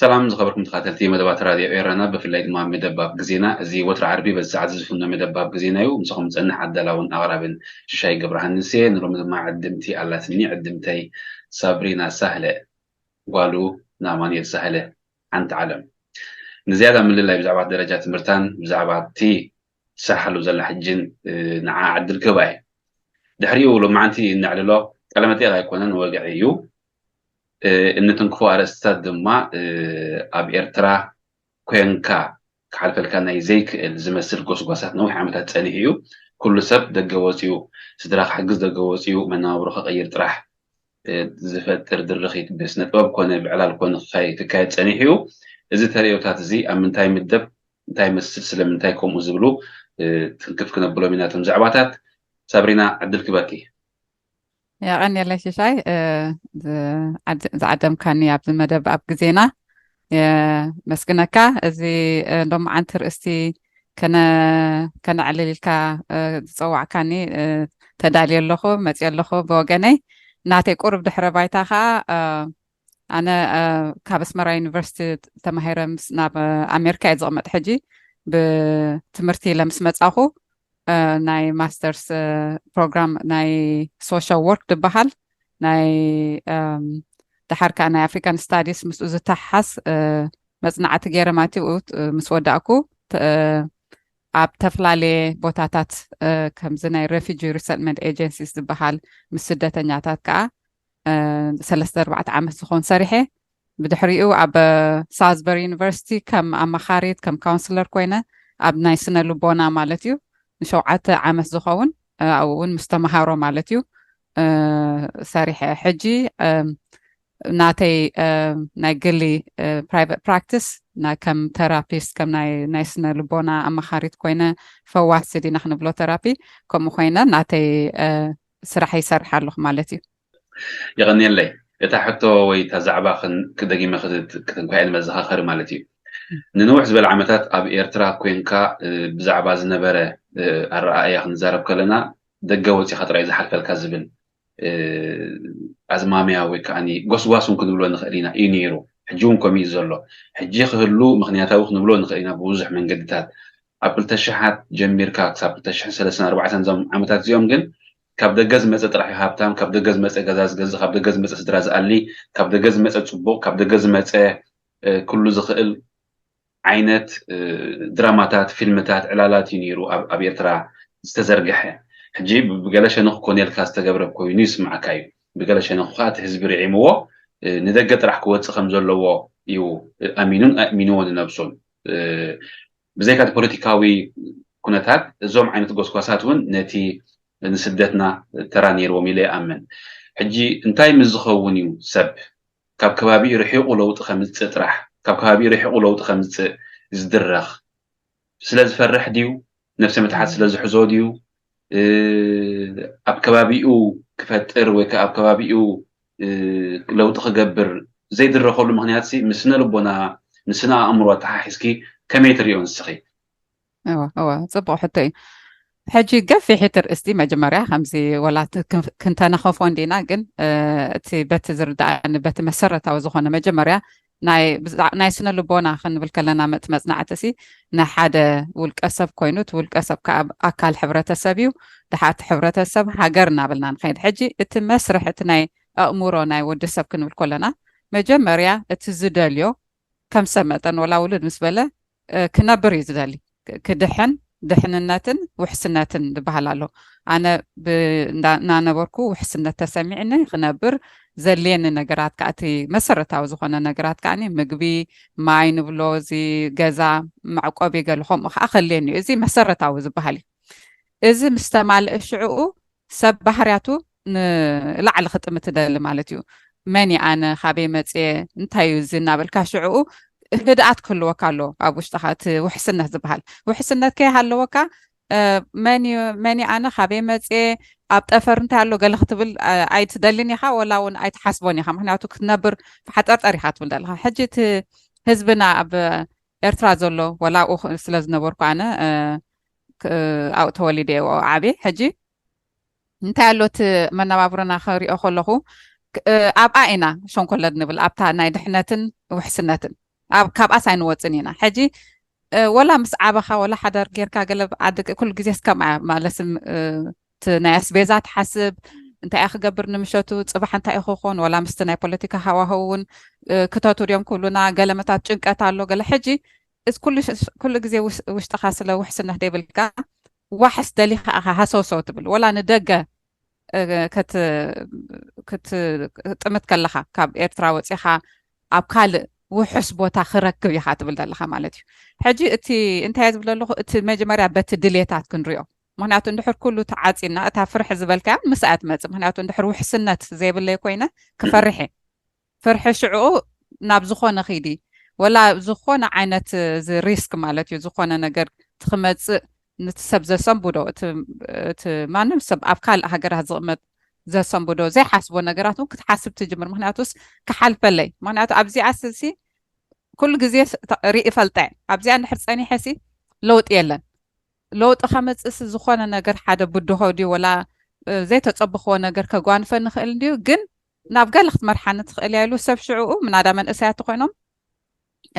ሰላም ዝኸበርኩም ተኸታተልቲ መደባት ራድዮ ኤረና፣ ብፍላይ ድማ መደብ ኣብ ግዜና። እዚ ወትሪ ዓርቢ በዚ ሰዓት ዝፍኖ መደብ ኣብ ግዜና እዩ። ምሳኹም ዝጸንሕ ኣዳላውን ኣቕራብን ሽሻይ ገብረሃንስ እየ። ንሎሚ ድማ ዕድምቲ ኣላትኒ፣ ዕድምተይ ሳብሪና ሳህለ፣ ጓሉ ንኣማኑኤል ሳህለ፣ ሓንቲ ዓለም። ንዝያዳ ምልላይ ብዛዕባ ደረጃ ትምህርታን ብዛዕባ እቲ ትሰርሓሉ ዘላ ሕጅን፣ እ፣ ንዓ ዕድል ክህባ እየ። ድሕሪኡ ሎማዓንቲ እነዕልሎ ቃለመጠይቕ ኣይኮነን፣ ወግዒ እዩ። እ፣ እንትንክፎ ኣርእስትታት ድማ፣ እ፣ ኣብ ኤርትራ ኮንካ ክሓልፈልካ ናይ ዘይክእል ዝመስል ጎስጓሳት ነዊሕ ዓመታት ጸኒሑ እዩ። ኩሉ ሰብ ደገ ወጺኡ፣ ስድራ ክሕግዝ ደገ ወጺኡ፣ መነባብሮ ክቕይር ጥራሕ፣ እ፣ ዝፈጥር ድርኺት ብስነ ጥበብ ኮነ ብዕላል ኮነ ክካየ-፣ ክካየድ ጸኒሑ እዩ። እዚ ተርእዮታት እዚ ኣብ ምንታይ ምደብ፣ እንታይ ይመስል፣ ስለምንታይ ከምኡ ዝብሉ፣ እ፣ ትንክፍ ክነብሎም ኢና እቶም ዛዕባታት። ሳብሪና፣ ዕድል ክበኪ። የቐንየለይ ሽሻይ፣ እ፣ ዝ-፣ ዓድ-፣ ዝዓደምካኒ ኣብዚ መደብ ኣብ ግዜና የመስግነካ። እዚ፣ እ፣ ሎማዓንቲ ርእስቲ ከነ-፣ ከነዕልል ኢልካ፣ እ፣ ዝጸዋዕካኒ፣ እ፣ ተዳልየ ኣለኹ፣ መጽየ ኣለኹ። ብወገነይ ናተይ ቁሩብ ድሕረ ባይታ ከኣ፣ እ፣ ኣነ፣ እ፣ ካብ ኣስመራ ዩኒቨርሲቲ ተማሂረ ምስ ናብ፣ እ፣ ኣሜሪካ እየ ዝቕመጥ ሕጂ። ብትምህርቲ ኢለ ምስ መጻኹ፣ እ፣ ናይ ማስተርስ፣ እ፣ ፕሮግራም ናይ ሶሻል ወርክ ዝበሃል ናይ፣ እም፣ ደሓር ከኣ ናይ ኣፍሪካን ስታዲስ ምስኡ ዝተሓሓዝ፣ እ፣ መጽናዕቲ ገይረ ማለት እዩ። እ፣ ምስ ወዳእኩ ተ-፣ እ፣ ኣብ ተፈላለየ ቦታታት፣ እ፣ ከምዚ ናይ ሬፊጂ ሪሰትልመንት ኤጀንሲስ ዝበሃል ምስ ስደተኛታት ከኣ፣ እ፣ ሰለስተ ኣርባዕተ ዓመት ዝኾን ሰሪሐ። ብድሕሪኡ ኣብ ሳልዝበሪ ዩኒቨርሲቲ ከም ኣማኻሪት፣ ከም ካውንስለር ኮይነ ኣብ ናይ ስነ ልቦና ማለት እዩ ንሸውዓተ ዓመት ዝኸውን፣ እ፣ ኣብኡ እውን ምስ ተምሃሮ ማለት እዩ፣ እ፣ ሰሪሐ። ሕጂ፣ እ፣ ናተይ፣ እ፣ ናይ ግሊ፣ እ፣ ፕራይቬት ፕራክቲስ ና-፣ ከም ተራፒስት፣ ከም ናይ፣ ናይ ስነ ልቦና ኣማኻሪት ኮይነ፣ ፈዋሲ ዲና ክንብሎ ተራፒ፣ ከምኡ ኮይነ ናተይ፣ እ፣ ስራሕ ይሰርሕ ኣለኹ ማለት እዩ። የቐንየለይ። እታ ሕቶ ወይ እታ ዛዕባ ክን-፣ ክደጊመ ክት-፣ ክትንኳ እየ ንመዘኻኸሪ ማለት እዩ። ንንውሕ ዝበለ ዓመታት ኣብ ኤርትራ ኮንካ፣ እ፣ ብዛዕባ ዝነበረ፣ እ፣ ኣረኣእያ ክንዛረብ ከለና፣ ደገ ወጺኻ ጥራይ ዝሓልፈልካ ዝብል፣ እ፣ ኣዝማምያ ወይ ከኣኒ ጎስጓስ እውን ክንብሎ ንኽእል ኢና እዩ ነይሩ። ሕጂ እውን ከምኡ እዩ ዘሎ። ሕጂ ክህሉ ምኽንያታዊ ክንብሎ ንኽእል ኢና ብብዙሕ መንገድታት። ኣብ ክልተ ሽሓት ጀሚርካ ክሳብ ክልተ ሽሕን ሰለስተን ኣርባዕተን እዞም ዓመታት እዚኦም ግን ካብ ደገ ዝመጸ ጥራሕ እዩ ሃብታም፣ ካብ ደገ ዝመጸ ገዛ ዝገዝእ፣ ካብ ደገ ዝመጸ ስድራ ዝኣሊ፣ ካብ ደገ ዝመጸ ጽቡቕ፣ ካብ ደገ ዝመጸ፣ እ፣ ኩሉ ዝኽእል ዓይነት፣ እ፣ ድራማታት፣ ፊልምታት፣ ዕላላት እዩ ነይሩ ኣብ፣ ኣብ ኤርትራ ዝተዘርግሐ። ሕጂ ብ-፣ ብገለ ሸነኽ ኮነ ኢልካ ዝተገብረ ኮይኑ ይስማዓካ እዩ። ብገለ ሸነኽ ከኣ እቲ ህዝቢ ርዒምዎ፣ እ፣ ንደገ ጥራሕ ክወጽእ ከም ዘለዎ እዩ፣ እ፣ ኣሚኑን ኣእሚንዎ ንነብሱን። እ፣ ብዘይካ እቲ ፖለቲካዊ ኩነታት፣ እዞም ዓይነት ጎስጓሳት እውን ነቲ ንስደትና ተራ ነይርዎም ኢለ ይኣምን። ሕጂ እንታይ ምስ ዝኸውን እዩ ሰብ ካብ ከባቢኡ ርሒቑ ለውጢ ከምጽእ ጥራሕ፣ ካብ ከባቢኡ ርሒቑ ለውጢ ከምጽእ ዝድረኽ? ስለ ዝፈርሕ ድዩ? ነብሰ ምትሓት ስለ ዝሕዞ ድዩ? እ፣ ኣብ ከባቢኡ ክፈጥር ወይ ከኣ ኣብ ከባቢኡ፣ እ፣ ለውጢ ክገብር ዘይድረኸሉ ምኽንያት ሲ ምስ ስነ ልቦና፣ ምስ ስነ ኣእምሮ ኣተሓሒዝኪ ከመይ ትርእዮ ንስኺ? እወ፣ እወ፣ ጽቡቕ ሕቶ እዩ። ሕጂ ገፊሕ እቲ ርእስቲ መጀመርያ ከምዚ ወላ ት-፣ ክን-፣ ክንተነኸፎ እንዲና፣ ግን፣ እ፣ እቲ በቲ ዝርድኣኒ፣ በቲ መሰረታዊ ዝኾነ መጀመርያ ናይ ብዛ-፣ ናይ ስነ ልቦና ክንብል ከለና፣ መ-፣ እቲ መጽናዕቲ ሲ ንሓደ ውልቀ ሰብ ኮይኑ፣ እቲ ውልቀ ሰብ ከኣ ኣካል ሕብረተሰብ እዩ። ድሓ እቲ ሕብረተሰብ ሃገር እናበልና ንኸይድ። ሕጂ እቲ መስርሕ፣ እቲ ናይ ኣእምሮ ናይ ወዲ ሰብ ክንብል ከለና፣ መጀመርያ እቲ ዝደልዮ ከም ሰብ መጠን፣ ወላ ውሉድ ምስ በለ፣ እ፣ ክነብር እዩ ዝደሊ። ክ-፣ ክድሕን፣ ድሕንነትን ውሕስነትን ዝበሃል ኣሎ። ኣነ ብ-፣ እንዳ-፣ እናነበርኩ ውሕስነት ተሰሚዕኒ ክነብር፣ ዘድልየኒ ነገራት ከኣ፣ እቲ መሰረታዊ ዝኾነ ነገራት ከኣ፣ ምግቢ፣ ማይ ንብሎ፣ እዚ ገዛ፣ መዕቆቢ፣ ገለ ከምኡ ከኣ ከድልየኒ እዩ። እዚ መሰረታዊ ዝበሃል እዩ። እዚ ምስ ተማልአ ሽዕኡ ሰብ ባህርያቱ ንላዕሊ ክጥምት ትደሊ ማለት እዩ። መን እየ ኣነ፣ ካበይ መፅየ፣ እንታይ እዩ እዚ እናበልካ ሽዕኡ ህድኣት ክህልወካ ኣሎ ኣብ ውሽጥኻ። እቲ ውሕስነት ዝበሃል ውሕስነት ከይሃለወካ መን እዩ፣ መን እየ ኣነ፣ ካበይ መፅየ፣ ኣብ ጠፈር እንታይ ኣሎ ገለ ክትብል ኣይትደልን ኢኻ፣ ወላ እውን ኣይትሓስቦን ኢኻ። ምክንያቱ ክትነብር ሓጠርጠር ኢኻ ትብል ዘለኻ። ሕጂ እቲ ህዝብና ኣብ ኤርትራ ዘሎ፣ ወላ ኣብኡ ስለ ዝነበርኩ ኣነ ኣብኡ ተወሊደ ኣብኡ ዓብየ። ሕጂ እንታይ ኣሎ እቲ መነባብሮና ክሪኦ ከለኹ ኣብኣ ኢና ሸንኮለል ንብል፣ ኣብታ ናይ ድሕነትን ውሕስነትን፣ ካብኣስ ኣይንወፅን ኢና። ሕጂ ወላ ምስ ዓበኻ ወላ ሓዳር ጌርካ ገለ ዓዲ ኩሉ ግዜ እስከምኣ ማለት እቲ ናይ ኣስቤዛ ትሓስብ፣ እንታይ እየ ክገብር ንምሸቱ፣ ፅባሕ እንታይ እዩ ክኾን፣ ወላ ምስቲ ናይ ፖለቲካ ሃዋህው እውን ክተቱ ድዮም ክብሉና፣ ገለ መታት ጭንቀት ኣሎ ገለ። ሕጂ ኩሉ ግዜ ውሽጥኻ ስለ ውሕስነት ደይብልካ ዋሕስ ደሊኻ ኢኻ ሃሰውሰው ትብል፣ ወላ ንደገ ክትጥምት ከለኻ ካብ ኤርትራ ወፂኻ ኣብ ካልእ ውሑስ ቦታ ክረክብ ኢኻ ትብል ዘለኻ ማለት እዩ። ሕጂ እቲ እንታይ ዝብል ኣለኹ፣ እቲ መጀመርያ በቲ ድሌታት ክንሪኦ። ምክንያቱ እንድሕር ኩሉ ተዓፂና እታ ፍርሒ ዝበልካያ ምስኣ ትመፅእ። ምክንያቱ እንድሕር ውሕስነት ዘይብለይ ኮይነ ክፈርሕ እየ። ፍርሒ ሽዕኡ ናብ ዝኾነ ኺዲ፣ ወላ ዝኾነ ዓይነት እዚ ሪስክ ማለት እዩ፣ ዝኾነ ነገር ትኽመፅእ፣ ነቲ ሰብ ዘሰንብዶ፣ እቲ ማንም ሰብ ኣብ ካልእ ሃገራት ዝቕመጥ ዘሰንብዶ ዘይሓስቦ ነገራት እውን ክትሓስብ ትጅምር። ምክንያቱስ ክሓልፈለይ፣ ምክንያቱ ኣብዚኣ ስሲ ኩሉ ግዜ ርኢ ፈልጠ ኣብዚኣ እንድሕር ፀኒሐ ሲ ለውጢ የለን። ለውጢ ከመፅእስ ዝኾነ ነገር ሓደ ብድሆ ድዩ ወላ ዘይተፀብኽዎ ነገር ከጓንፈ ንኽእል እንድዩ። ግን ናብ ገለ ክትመርሓኒ ትኽእል እያ ኢሉ ሰብ ሽዕኡ ምናዳ መንእሰያት ኮይኖም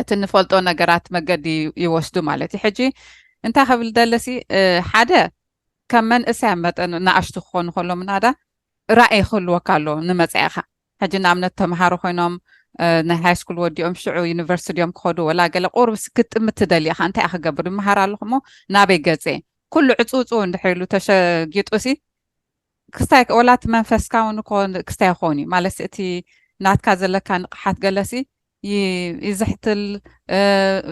እቲ ንፈልጦ ነገራት መገዲ ይወስዱ ማለት እዩ። ሕጂ እንታይ ክብል ደለሲ ሓደ ከም መንእሰያ መጠን ንኣሽቱ ክኾኑ ከሎ ምናዳ ራእይ ክህልወካ ኣሎ ንመፃኢኻ። ሕጂ ንኣብነት ተምሃሮ ኮይኖም ናይ ሃይ ስኩል ወዲኦም ሽዑ ዩኒቨርሲቲ ድዮም ክኸዱ ወላ ገለ ቁርብ ክትጥምት ትደሊ ኢኻ። እንታይ ክገብር ይመሃር ኣለኹ እሞ ናበይ ገፀ ኩሉ ዕፁ ዕፁ እንድሕር ኢሉ ተሸጊጡ ሲ ክስታይ ወላ እቲ መንፈስካ እውን ክስታይ ክኸውን እዩ ማለት እቲ ናትካ ዘለካ ንቕሓት ገለሲ ይዝሕትል።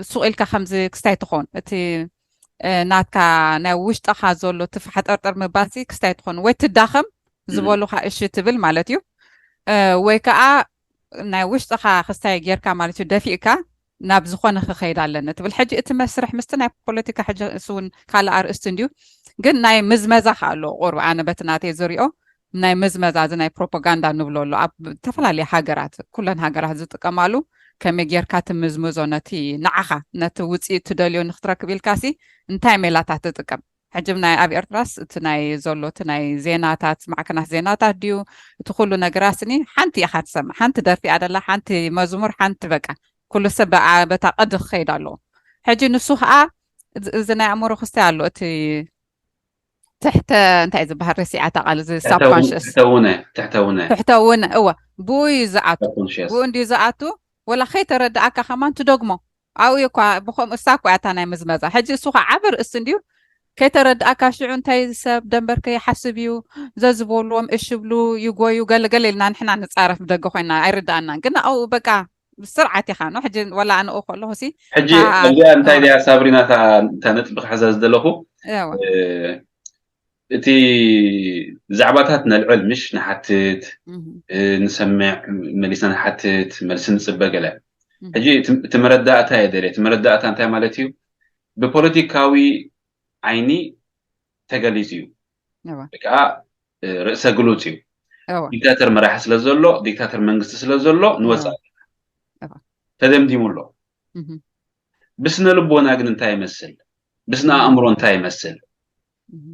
ሱቕ ኢልካ ከምዚ ክስታይ ትኸውን እቲ ናትካ ናይ ውሽጥኻ ዘሎ እቲ ፋሕጠርጠር ምባልሲ ክስታይ ትኾን ወይ ትዳኸም ዝበሉኻ እሺ ትብል ማለት እዩ። ወይ ከዓ ናይ ውሽጥኻ ክስታይ ጌርካ ማለት እዩ ደፊእካ ናብ ዝኾነ ክኸይድ ኣለኒ ትብል። ሕጂ እቲ መስርሕ ምስቲ ናይ ፖለቲካ ሕጂ እሱ እውን ካልእ ኣርእስቲ እንድዩ፣ ግን ናይ ምዝመዛ ከ ኣሎ ቁርብ ኣነ በቲ ናተይ ዝሪኦ ናይ ምዝመዛ እዚ ናይ ፕሮፓጋንዳ ንብሎ ኣሎ ኣብ ዝተፈላለዩ ሃገራት ኩለን ሃገራት ዝጥቀማሉ ከመይ ጌርካ ትምዝምዞ ነቲ ንዓኻ ነቲ ውፅኢት ትደልዮ ንክትረክብ ኢልካሲ እንታይ ሜላታት ትጥቀም? ሕጂ ናይ ኣብ ኤርትራስ እቲ ናይ ዘሎ እቲ ናይ ዜናታት ማዕከናት ዜናታት ድዩ እቲ ኩሉ ነገራስኒ ሓንቲ ኢኻ ትሰምዕ ሓንቲ ደርፊ ኣደላ ሓንቲ መዝሙር ሓንቲ በቃ ኩሉ ሰብ በታ ቅዲ ክኸይድ ኣለዎ። ሕጂ ንሱ ከዓ እዚ ናይ ኣእምሮ ክስታይ ኣሎ እቲ ትሕተ እንታይ ዝበሃል ረሲዓታ ቃል እዚ ሳብኮንሽስ ትሕተውነ ትሕተውነ ትሕተውነ እወ ብኡ እዩ ዝኣቱ ብኡ እንዲዩ ዝኣቱ ወላ ከይተረድኣካ ከማን ትደግሞ ኣብኡ እኳ ብኸምኡ እሳ እኳ እታ ናይ ምዝመዛ ሕጂ እሱ ከዓ ዓቢ ርእሲ እንዲዩ ከይተረድኣካ ሽዑ እንታይ ሰብ ደንበርከ ይሓስብ እዩ ዘዝበልዎም እሽ ብሉ ይጎዩ ገለገለ ኢልና ንሕና ንፃረፍ ብደገ ኮይና ኣይርድኣናን ግን ኣብኡ በቃ ብስርዓት ኢኻ ኖ ሕጂ ወላ ኣነኡ ከለኹ ሲ ሕጂ እዚኣ እንታይ ድያ ሳብሪና እታ ነጥቢ ክሕዛ ዝደለኹ እቲ ዛዕባታት ነልዕል ምሽ ንሓትት ንሰምዕ መሊስና ንሓትት መልሲ ንፅበ ገለ ሕጂ እቲ መረዳእታ እየ ደልየ እቲ መረዳእታ እንታይ ማለት እዩ ብፖለቲካዊ ዓይኒ ተገሊፁ እዩ ከዓ ርእሰ ግሉፅ እዩ ዲክታተር መራሒ ስለ ዘሎ ዲክታተር መንግስቲ ስለ ዘሎ ንወፃ ተደምዲሙ ኣሎ ብስነ ልቦና ግን እንታይ ይመስል ብስነ ኣእምሮ እንታይ ይመስል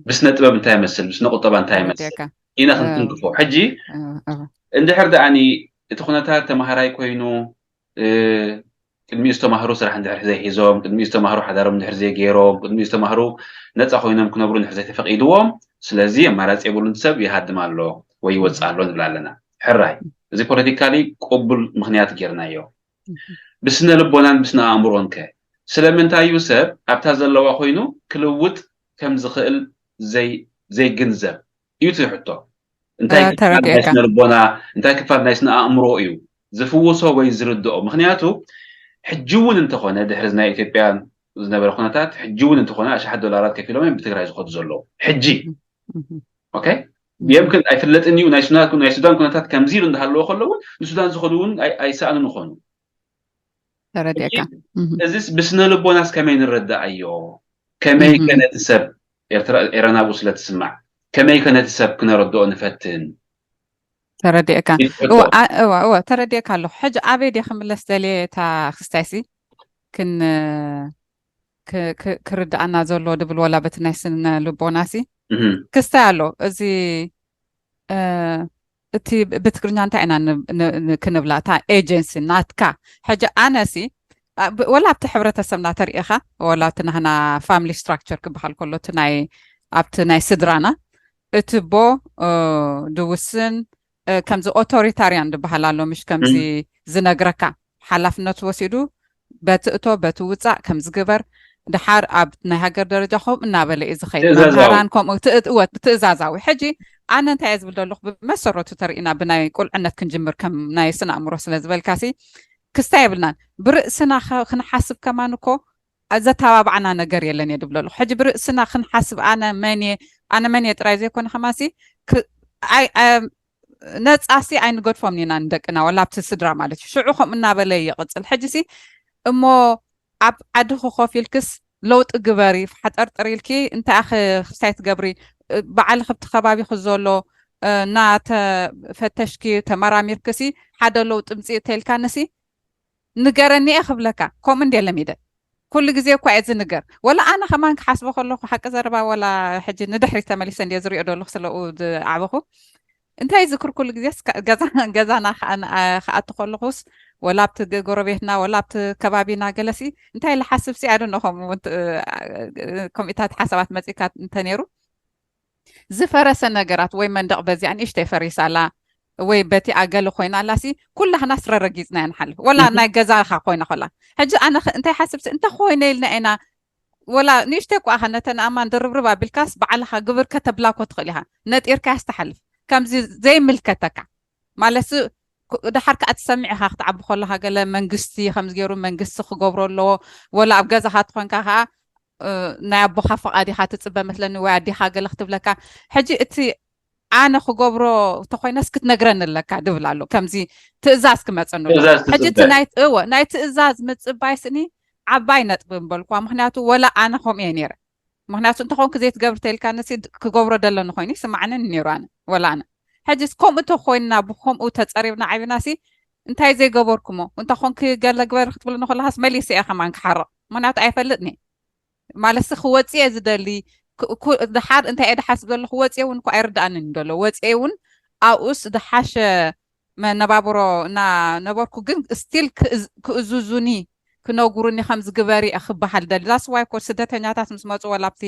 ብስነ ጥበብ እንታይ ይመስል ብስነ ቁጠባ እንታይ ይመስል ኢና ክንትንክፎ ሕጂ እንድሕር ደኣኒ እቲ ኩነታት ተማሃራይ ኮይኑ ቅድሚኡ ዝተማህሩ ስራሕ እንድሕር ዘይሒዞም ቅድሚኡ ዝተማህሩ ሓዳሮም እንድሕር ዘይገይሮም ቅድሚኡ ዝተማህሩ ነፃ ኮይኖም ክነብሩ እንድሕር ዘይተፈቂድዎም ስለዚ ኣማራፂ የብሉን ሰብ ይሃድም ኣሎ ወይ ይወፅእ ኣሎ ንብል ኣለና ሕራይ እዚ ፖለቲካሊ ቅቡል ምክንያት ጌርናዮ ብስነ ልቦናን ብስነ ኣእምሮን ከ ስለምንታይ እዩ ሰብ ኣብታ ዘለዋ ኮይኑ ክልውጥ ከም ዝኽእል ዘይግንዘብ እዩ እቲ ሕቶ እንታይ ክፋል ናይ ስነ ልቦና እንታይ ክፋል ናይ ስነ ኣእምሮ እዩ ዝፍውሶ ወይ ዝርድኦ ምክንያቱ ሕጂ እውን እንተኾነ ድሕሪ ናይ ኢትዮጵያ ዝነበረ ኩነታት ሕጂ እውን እንተኾነ ኣሽሓት ዶላራት ከፊሎም እዮም ብትግራይ ዝኸዱ ዘለዉ። ሕጂ ኦኬ፣ የምክን ኣይፍለጥን እዩ። ናይ ሱዳን ናይ ሱዳን ኩነታት ከምዚ ኢሉ እንዳሃለዎ ከሎ እውን ንሱዳን ዝኸዱ እውን ኣይሰኣኑን ይኾኑ። ተረዲእካ። እዚስ ብስነ ልቦናስ ከመይ ንረዳኣዮ? ከመይ ከነቲ ሰብ ኤረና ብኡ ስለ ትስማዕ ከመይ ከነቲ ሰብ ክነረድኦ ንፈትን? ተረዲእካ። እወ ተረዲእካ ኣለኹ። ሕጂ ኣበይ ደ ክምለስ ደልየ እታ ክስታይሲ ክን ክርድኣና ዘሎ ድብል ወላ በቲ ናይ ስነ ልቦናሲ ክስታይ ኣሎ። እዚ እቲ ብትግርኛ እንታይ ኢና ክንብላ? እታ ኤጀንሲ ናትካ። ሕጂ ኣነሲ ወላ ኣብቲ ሕብረተሰብና ተሪኢኻ ወላ ኣብቲ ናህና ፋሚሊ ስትራክቸር ክበሃል ከሎ እቲ ናይ ኣብቲ ናይ ስድራና እቲ ቦ ድውስን ከምዚ ኦቶሪታርያን ዝበሃል ኣሎ፣ ምሽ ከምዚ ዝነግረካ ሓላፍነቱ ወሲዱ በቲ እቶ በቲ ውፃእ ከም ዝግበር ድሓር ኣብ ናይ ሃገር ደረጃ ከምኡ እናበለ እዩ ዝኸይድ። መምሃራን ከምኡ ትእዛዛዊ። ሕጂ ኣነ እንታይ እየ ዝብል ዘለኹ፣ ብመሰረቱ ተርእና ብናይ ቁልዕነት ክንጅምር ከም ናይ ስነ ኣእምሮ ስለ ዝበልካሲ ክስታይ የብልናን። ብርእስና ክንሓስብ ከማን እኮ ዘተባብዓና ነገር የለን እየ ድብል ኣለኹ። ሕጂ ብርእስና ክንሓስብ ኣነ መን እየ ኣነ መን እየ ጥራይ ዘይኮነ ከማሲ ነፃሲ ኣይንገድፎም ኢና ንደቅና ወላ ኣብቲ ስድራ ማለት እዩ። ሽዑ ከምኡ እናበለ ይቕፅል። ሕጂሲ እሞ ኣብ ዓድኺ ኮፍ ኢልክስ ለውጢ ግበሪ፣ ሓጠርጥር ኢልኪ እንታይ ኣኸ ክስታይ ትገብሪ? ባዕልኺ ኣብቲ ከባቢኺ ዘሎ እናተፈተሽኪ ተመራሚርክሲ ሓደ ለውጢ ምፅእ ተልካንሲ ንገረኒ እየ ክብለካ። ከምኡ እንደ ለሚደ ኩሉ ግዜ እኳ እየ ዝንገር። ወላ ኣነ ከማን ክሓስቦ ከለኹ ሓቂ ዘረባ ወላ ሕጂ ንድሕሪት ተመሊሰ እንደ ዝሪኦ ዘለኹ ስለኡ ዝዓበኹ እንታይ ዝክር ኩሉ ግዜ ገዛና ክኣቱ ከለኹስ ወላ ኣብቲ ጎረቤትና ወላ ኣብቲ ከባቢና ገለሲ እንታይ ልሓስብሲ ኣደ ነኸም ከምኢታት ሓሳባት መፂካ እንተነይሩ ዝፈረሰ ነገራት ወይ መንደቕ በዚኣ ንእሽተይ ፈሪሳላ ወይ በቲ ኣገለ ኮይና ኣላሲ ኩላህና ስረ ረጊፅና ንሓልፍ ወላ ናይ ገዛኻ ኮይና ኮላ ሕጂ ኣነ እንታይ ሓስብሲ እንተኮይነ ኢልና ኢና ወላ ንእሽተይ ኳ ነተን ኣማን ድርብርብ ኣቢልካስ ባዕልኻ ግብር ከተብላኮ ትኽእል ኢኻ ነጢርካ ያስተሓልፍ ከምዚ ዘይምልከተካ ማለትሲ ድሓር ከዓ ትሰምዕ ኢኻ ክትዓቢ ከለኻ ገለ መንግስቲ ከምዚ ገይሩ መንግስቲ ክገብሮ ኣለዎ ወላ ኣብ ገዛኻ ትኾንካ ከዓ ናይ ኣቦኻ ፍቓድ ኢኻ ትፅበ መስለኒ ወይ ኣዴኻ ገለ ክትብለካ ሕጂ እቲ ኣነ ክገብሮ እንተኮይነስ ክትነግረኒ ኣለካ ድብል ኣሎ ከምዚ ትእዛዝ ክመፀኒ ሕጂ ናይ ትእዛዝ ምፅባይ ስኒ ዓባይ ነጥቢ ምበልኳ ምክንያቱ ወላ ኣነ ከምኡ እየ ነይረ ምክንያቱ እንተኾንኩ ዘይትገብር ተልካ ነሲ ክገብሮ ደለኒ ኮይኑ ይስማዕንን ነይሩ ኣነ ወላ ኣነ ሕጂስ ከምኡ ተኮይንና ብከምኡ ተፀሪብና ዓቢና ሲ እንታይ ዘይገበርኩሞ እንተኾንክ ገለ ግበር ክትብልኒ ከለካስ መሊሰ እየ ከማን ክሓርቕ ምክንያቱ ኣይፈልጥኒ ማለትሲ ክወፅእ እየ ዝደሊ ድሓር እንታይ እየ ድሓስብ ዘሎ ክወፅእ እውን እኳ ኣይርድኣንን ደሎ ወፅእ እውን ኣብኡስ ድሓሸ መነባብሮ እና ነበርኩ ግን ስቲል ክእዙዙኒ ክነጉሩኒ ከም ዝግበሪ እየ ክበሃል ደሊ ዳስ ዋይ ኮ ስደተኛታት ምስ መፁ ወላ ኣብቲ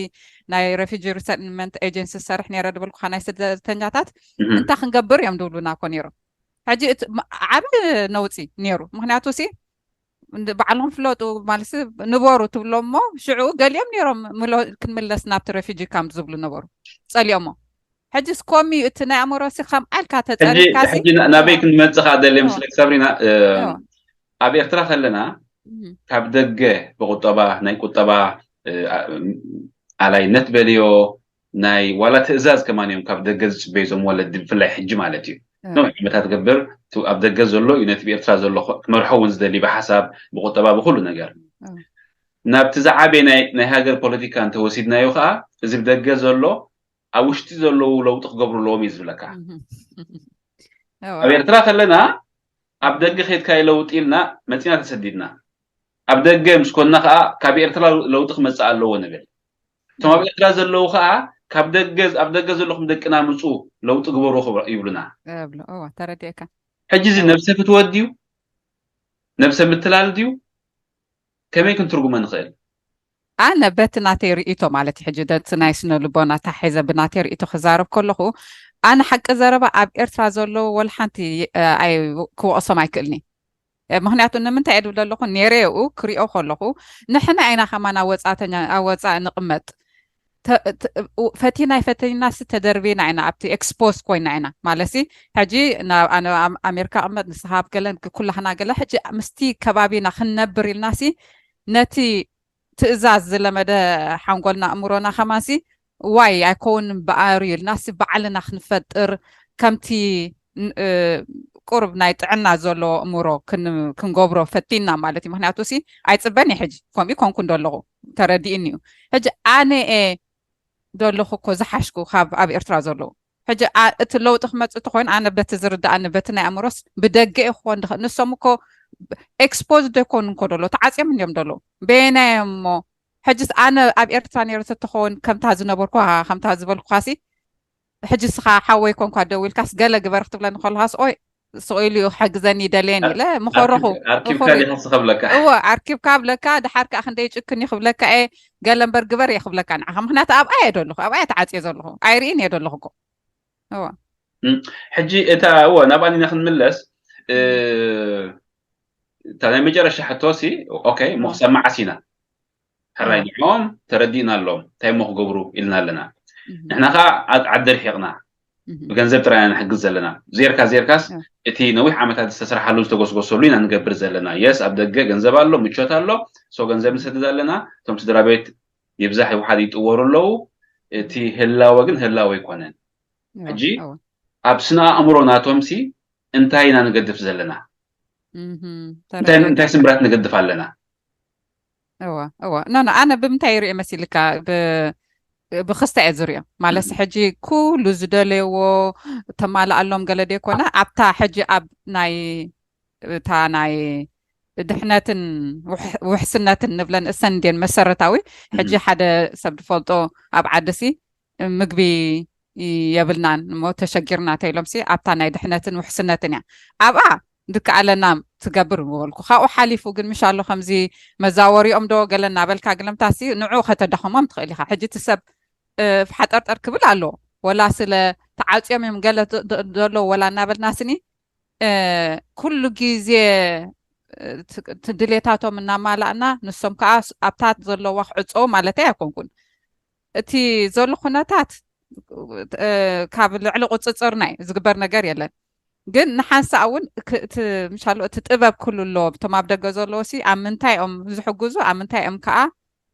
ናይ ሬፊጂ ሪሰትልመንት ኤጀንሲ ዝሰርሕ ነይረ ድብልኩካ ናይ ስደተኛታት እንታይ ክንገብር እዮም ድብሉና ኮ ነይሮም ሕጂ ዓብ ነውፂ ነይሩ ምክንያቱ ሲ ባዕሎም ፍለጡ ማለት ንበሩ ትብሎ እሞ ሽዑ ገሊኦም ነይሮም ክንምለስ ናብቲ ሬፊጂ ካምፕ ዝብሉ ነበሩ ፀሊኦሞ ሕጂ ስኮሚ እቲ ናይ ኣእምሮሲ ከም ኣልካ ተፀሪካ ናበይ ክንመፅእ ከዓ ደልየ ምስለክ ሰብሪና ኣብ ኤርትራ ከለና ካብ ደገ ብቁጠባ ናይ ቁጠባ ኣላይነት በልዮ ናይ ዋላ ትእዛዝ ከማን እዮም ካብ ደገ ዝፅበዩ ዞም ወለዲ ብፍላይ ሕጂ ማለት እዩ ዓመታት ገብር ኣብ ደገ ዘሎ እዩ ነቲ ብኤርትራ ዘሎ ክመርሖ እውን ዝደሊ ብሓሳብ ብቁጠባ ብኩሉ ነገር ናብቲ ዝዓበየ ናይ ሃገር ፖለቲካ እንተወሲድናዮ ከዓ እዚ ብደገ ዘሎ ኣብ ውሽጢ ዘለዉ ለውጢ ክገብሩ ኣለዎም እዩ ዝብለካ ኣብ ኤርትራ ከለና ኣብ ደገ ከድካ ለውጢ ኢልና መፂና ተሰዲድና ኣብ ደገ ምስ ኮንና ከዓ ካብ ኤርትራ ለውጢ ክመፅእ ኣለዎ ንብል እቶም ኣብ ኤርትራ ዘለዉ ከዓ ካብ ደገ ኣብ ደገ ዘለኹም ደቅና ምፁ ለውጢ ግበሩ ይብሉና ተረዲእካ ሕጂ እዚ ነብሰ ፍትወት ድዩ ነብሰ ምትላል ድዩ ከመይ ክንትርጉመ ንኽእል ኣነ በቲ ናተይ ርእቶ ማለት ሕጂ ደቲ ናይ ስነ ልቦና ታሒዘ ብናተይ ርእቶ ክዛረብ ከለኹ ኣነ ሓቂ ዘረባ ኣብ ኤርትራ ዘለዉ ወላ ሓንቲ ክወቕሶም ኣይክእልኒ ምክንያቱ ንምንታይ እየ ድብል ዘለኹ ነይረኡ ክሪኦ ከለኹ ንሕና ኢና ከማና ወፃተኛ ኣብ ወፃኢ ንቕመጥ ፈቲናይ ፈቲናሲ ተደርቢና ኢና ኣብቲ ኤክስፖዝ ኮይና ኢና ማለትሲ ሕጂ ኣሜሪካ ቅመጥ ንስሃብ ገለን ኩላህና ገለ ሕጂ ምስቲ ከባቢና ክንነብር ኢልናሲ ነቲ ትእዛዝ ዝለመደ ሓንጎልና ኣእምሮና ከማንሲ ዋይ ኣይከውንን በኣር ኢልናሲ ባዕልና ክንፈጥር ከምቲ ቁርብ ናይ ጥዕና ዘሎ እምሮ ክንገብሮ ፈቲና ማለት እዩ። ምክንያቱ ሲ ኣይፅበን እዩ ሕጂ ከምኡ ኮንኩ እንደለኹ ተረዲእኒ እዩ። ሕጂ ኣነ እ ደለኹ እኮ ዝሓሽኩ ካብ ኣብ ኤርትራ ዘለዉ። ሕጂ እቲ ለውጢ ክመፅእ ተኮይኑ ኣነ በቲ ዝርዳእኒ በቲ ናይ ኣእምሮስ ብደገ ክኾን ንሶም እኮ ኤክስፖዝ ዶ ይኮኑ እንኮ ደሎ ተዓፅዮም እንዲዮም ደሎ በየናይ እሞ ሕጂስ ኣነ ኣብ ኤርትራ ነይረ ተተኸውን ከምታ ዝነበርኩ ከምታ ዝበልኩኻሲ ሕጂ ስኻ ሓወይ ኮንኳ ደው ኢልካስ ገለ ግበር ክትብለኒ ከለኻስ ኦይ ስቕ ኢሉ ክሕግዘኒ ይደልየን ኢለ ምኸረኹ። ኣርኪብካ ዲኻ ስኸብለካ? እወ ኣርኪብካ ብለካ፣ ድሓር ከዓ ክንደይ ጭክን እዩ ክብለካ እየ። ገለ እምበር ግበር እየ ክብለካ ንዓኻ፣ ምክንያቱ ኣብኣ እየ ደለኹ፣ ኣብኣ እየ ተዓፅየ ዘለኹ፣ ኣይርእን እየ ደለኹ እኮ። እወ እም፣ ሕጂ እታ እወ ናብኣ ኢና ክንምለስ። እ፣ እታ ናይ መጨረሻ ሕቶ ሲ ኦኬ እሞ ክሳብ መዓስ ኢና ሕራይ ንዕኦም ተረዲእና ኣሎም እንታይ እሞ ክገብሩ ኢልና ኣለና። ንሕና ከዓ ዓዲ ርሒቕና ብገንዘብ ጥራይ ኢና ንሕግዝ ዘለና። ዜርካ ዜርካስ እቲ ነዊሕ ዓመታት ዝተሰርሓሉ ዝተጎስጎሰሉ ኢና ንገብር ዘለና። የስ ኣብ ደገ ገንዘብ ኣሎ፣ ምቾት ኣሎ። ሶ ገንዘብ ንሰድድ ኣለና። እቶም ስድራ ቤት ይብዛሕ ይውሓድ ይጥወሩ ኣለዉ። እቲ ህላወ ግን ህላወ ኣይኮነን። ሕጂ ኣብ ስነ ኣእምሮ ናቶም ሲ እንታይ ኢና ንገድፍ ዘለና? እንታይ ስምብራት ንገድፍ ኣለና? እወ እወ ኖ ኖ ኣነ ብምንታይ ይሪኦ መሲልካ ብክስታ እየ ዝሪኦ። ማለት ሕጂ ኩሉ ዝደለይዎ ተማልኣሎም ገለ ደይኮነ ኣብታ ሕጂ ኣብ ናይ እታ ናይ ድሕነትን ውሕስነትን ንብለን እሰን እንድን መሰረታዊ። ሕጂ ሓደ ሰብ ዝፈልጦ ኣብ ዓድሲ ምግቢ የብልናን እሞ ተሸጊርና ተኢሎም ሲ ኣብታ ናይ ድሕነትን ውሕስነትን እያ ኣብኣ ድከኣለና ትገብር ምበልኩ። ካብኡ ሓሊፉ ግን ምሻሎ ከምዚ መዛወሪኦም ዶ ገለ እናበልካ ግለምታ ሲ ንዑ ከተዳኸሞም ትኽእል ኢኻ። ሕጂ እቲ ሰብ ሓጠርጠር ክብል ኣለዎ ወላ ስለ ተዓፅዮም እዮም ገለ ዘሎ ወላ እናበልና ስኒ ኩሉ ግዜ ድሌታቶም እናማላእና ንሶም ከዓ ኣብታት ዘለዋ ክዕፀው ማለተይ ኣይኮንኩን። እቲ ዘሎ ኩነታት ካብ ልዕሊ ቁፅፅርና እዩ ዝግበር ነገር የለን። ግን ንሓንሳእ እውን ምሻሎ እቲ ጥበብ ክሉ ኣለዎ ብቶም ኣብ ደገ ዘለዎ ሲ ኣብ ምንታይ እዮም ዝሕግዙ ኣብ ምንታይ እዮም ከዓ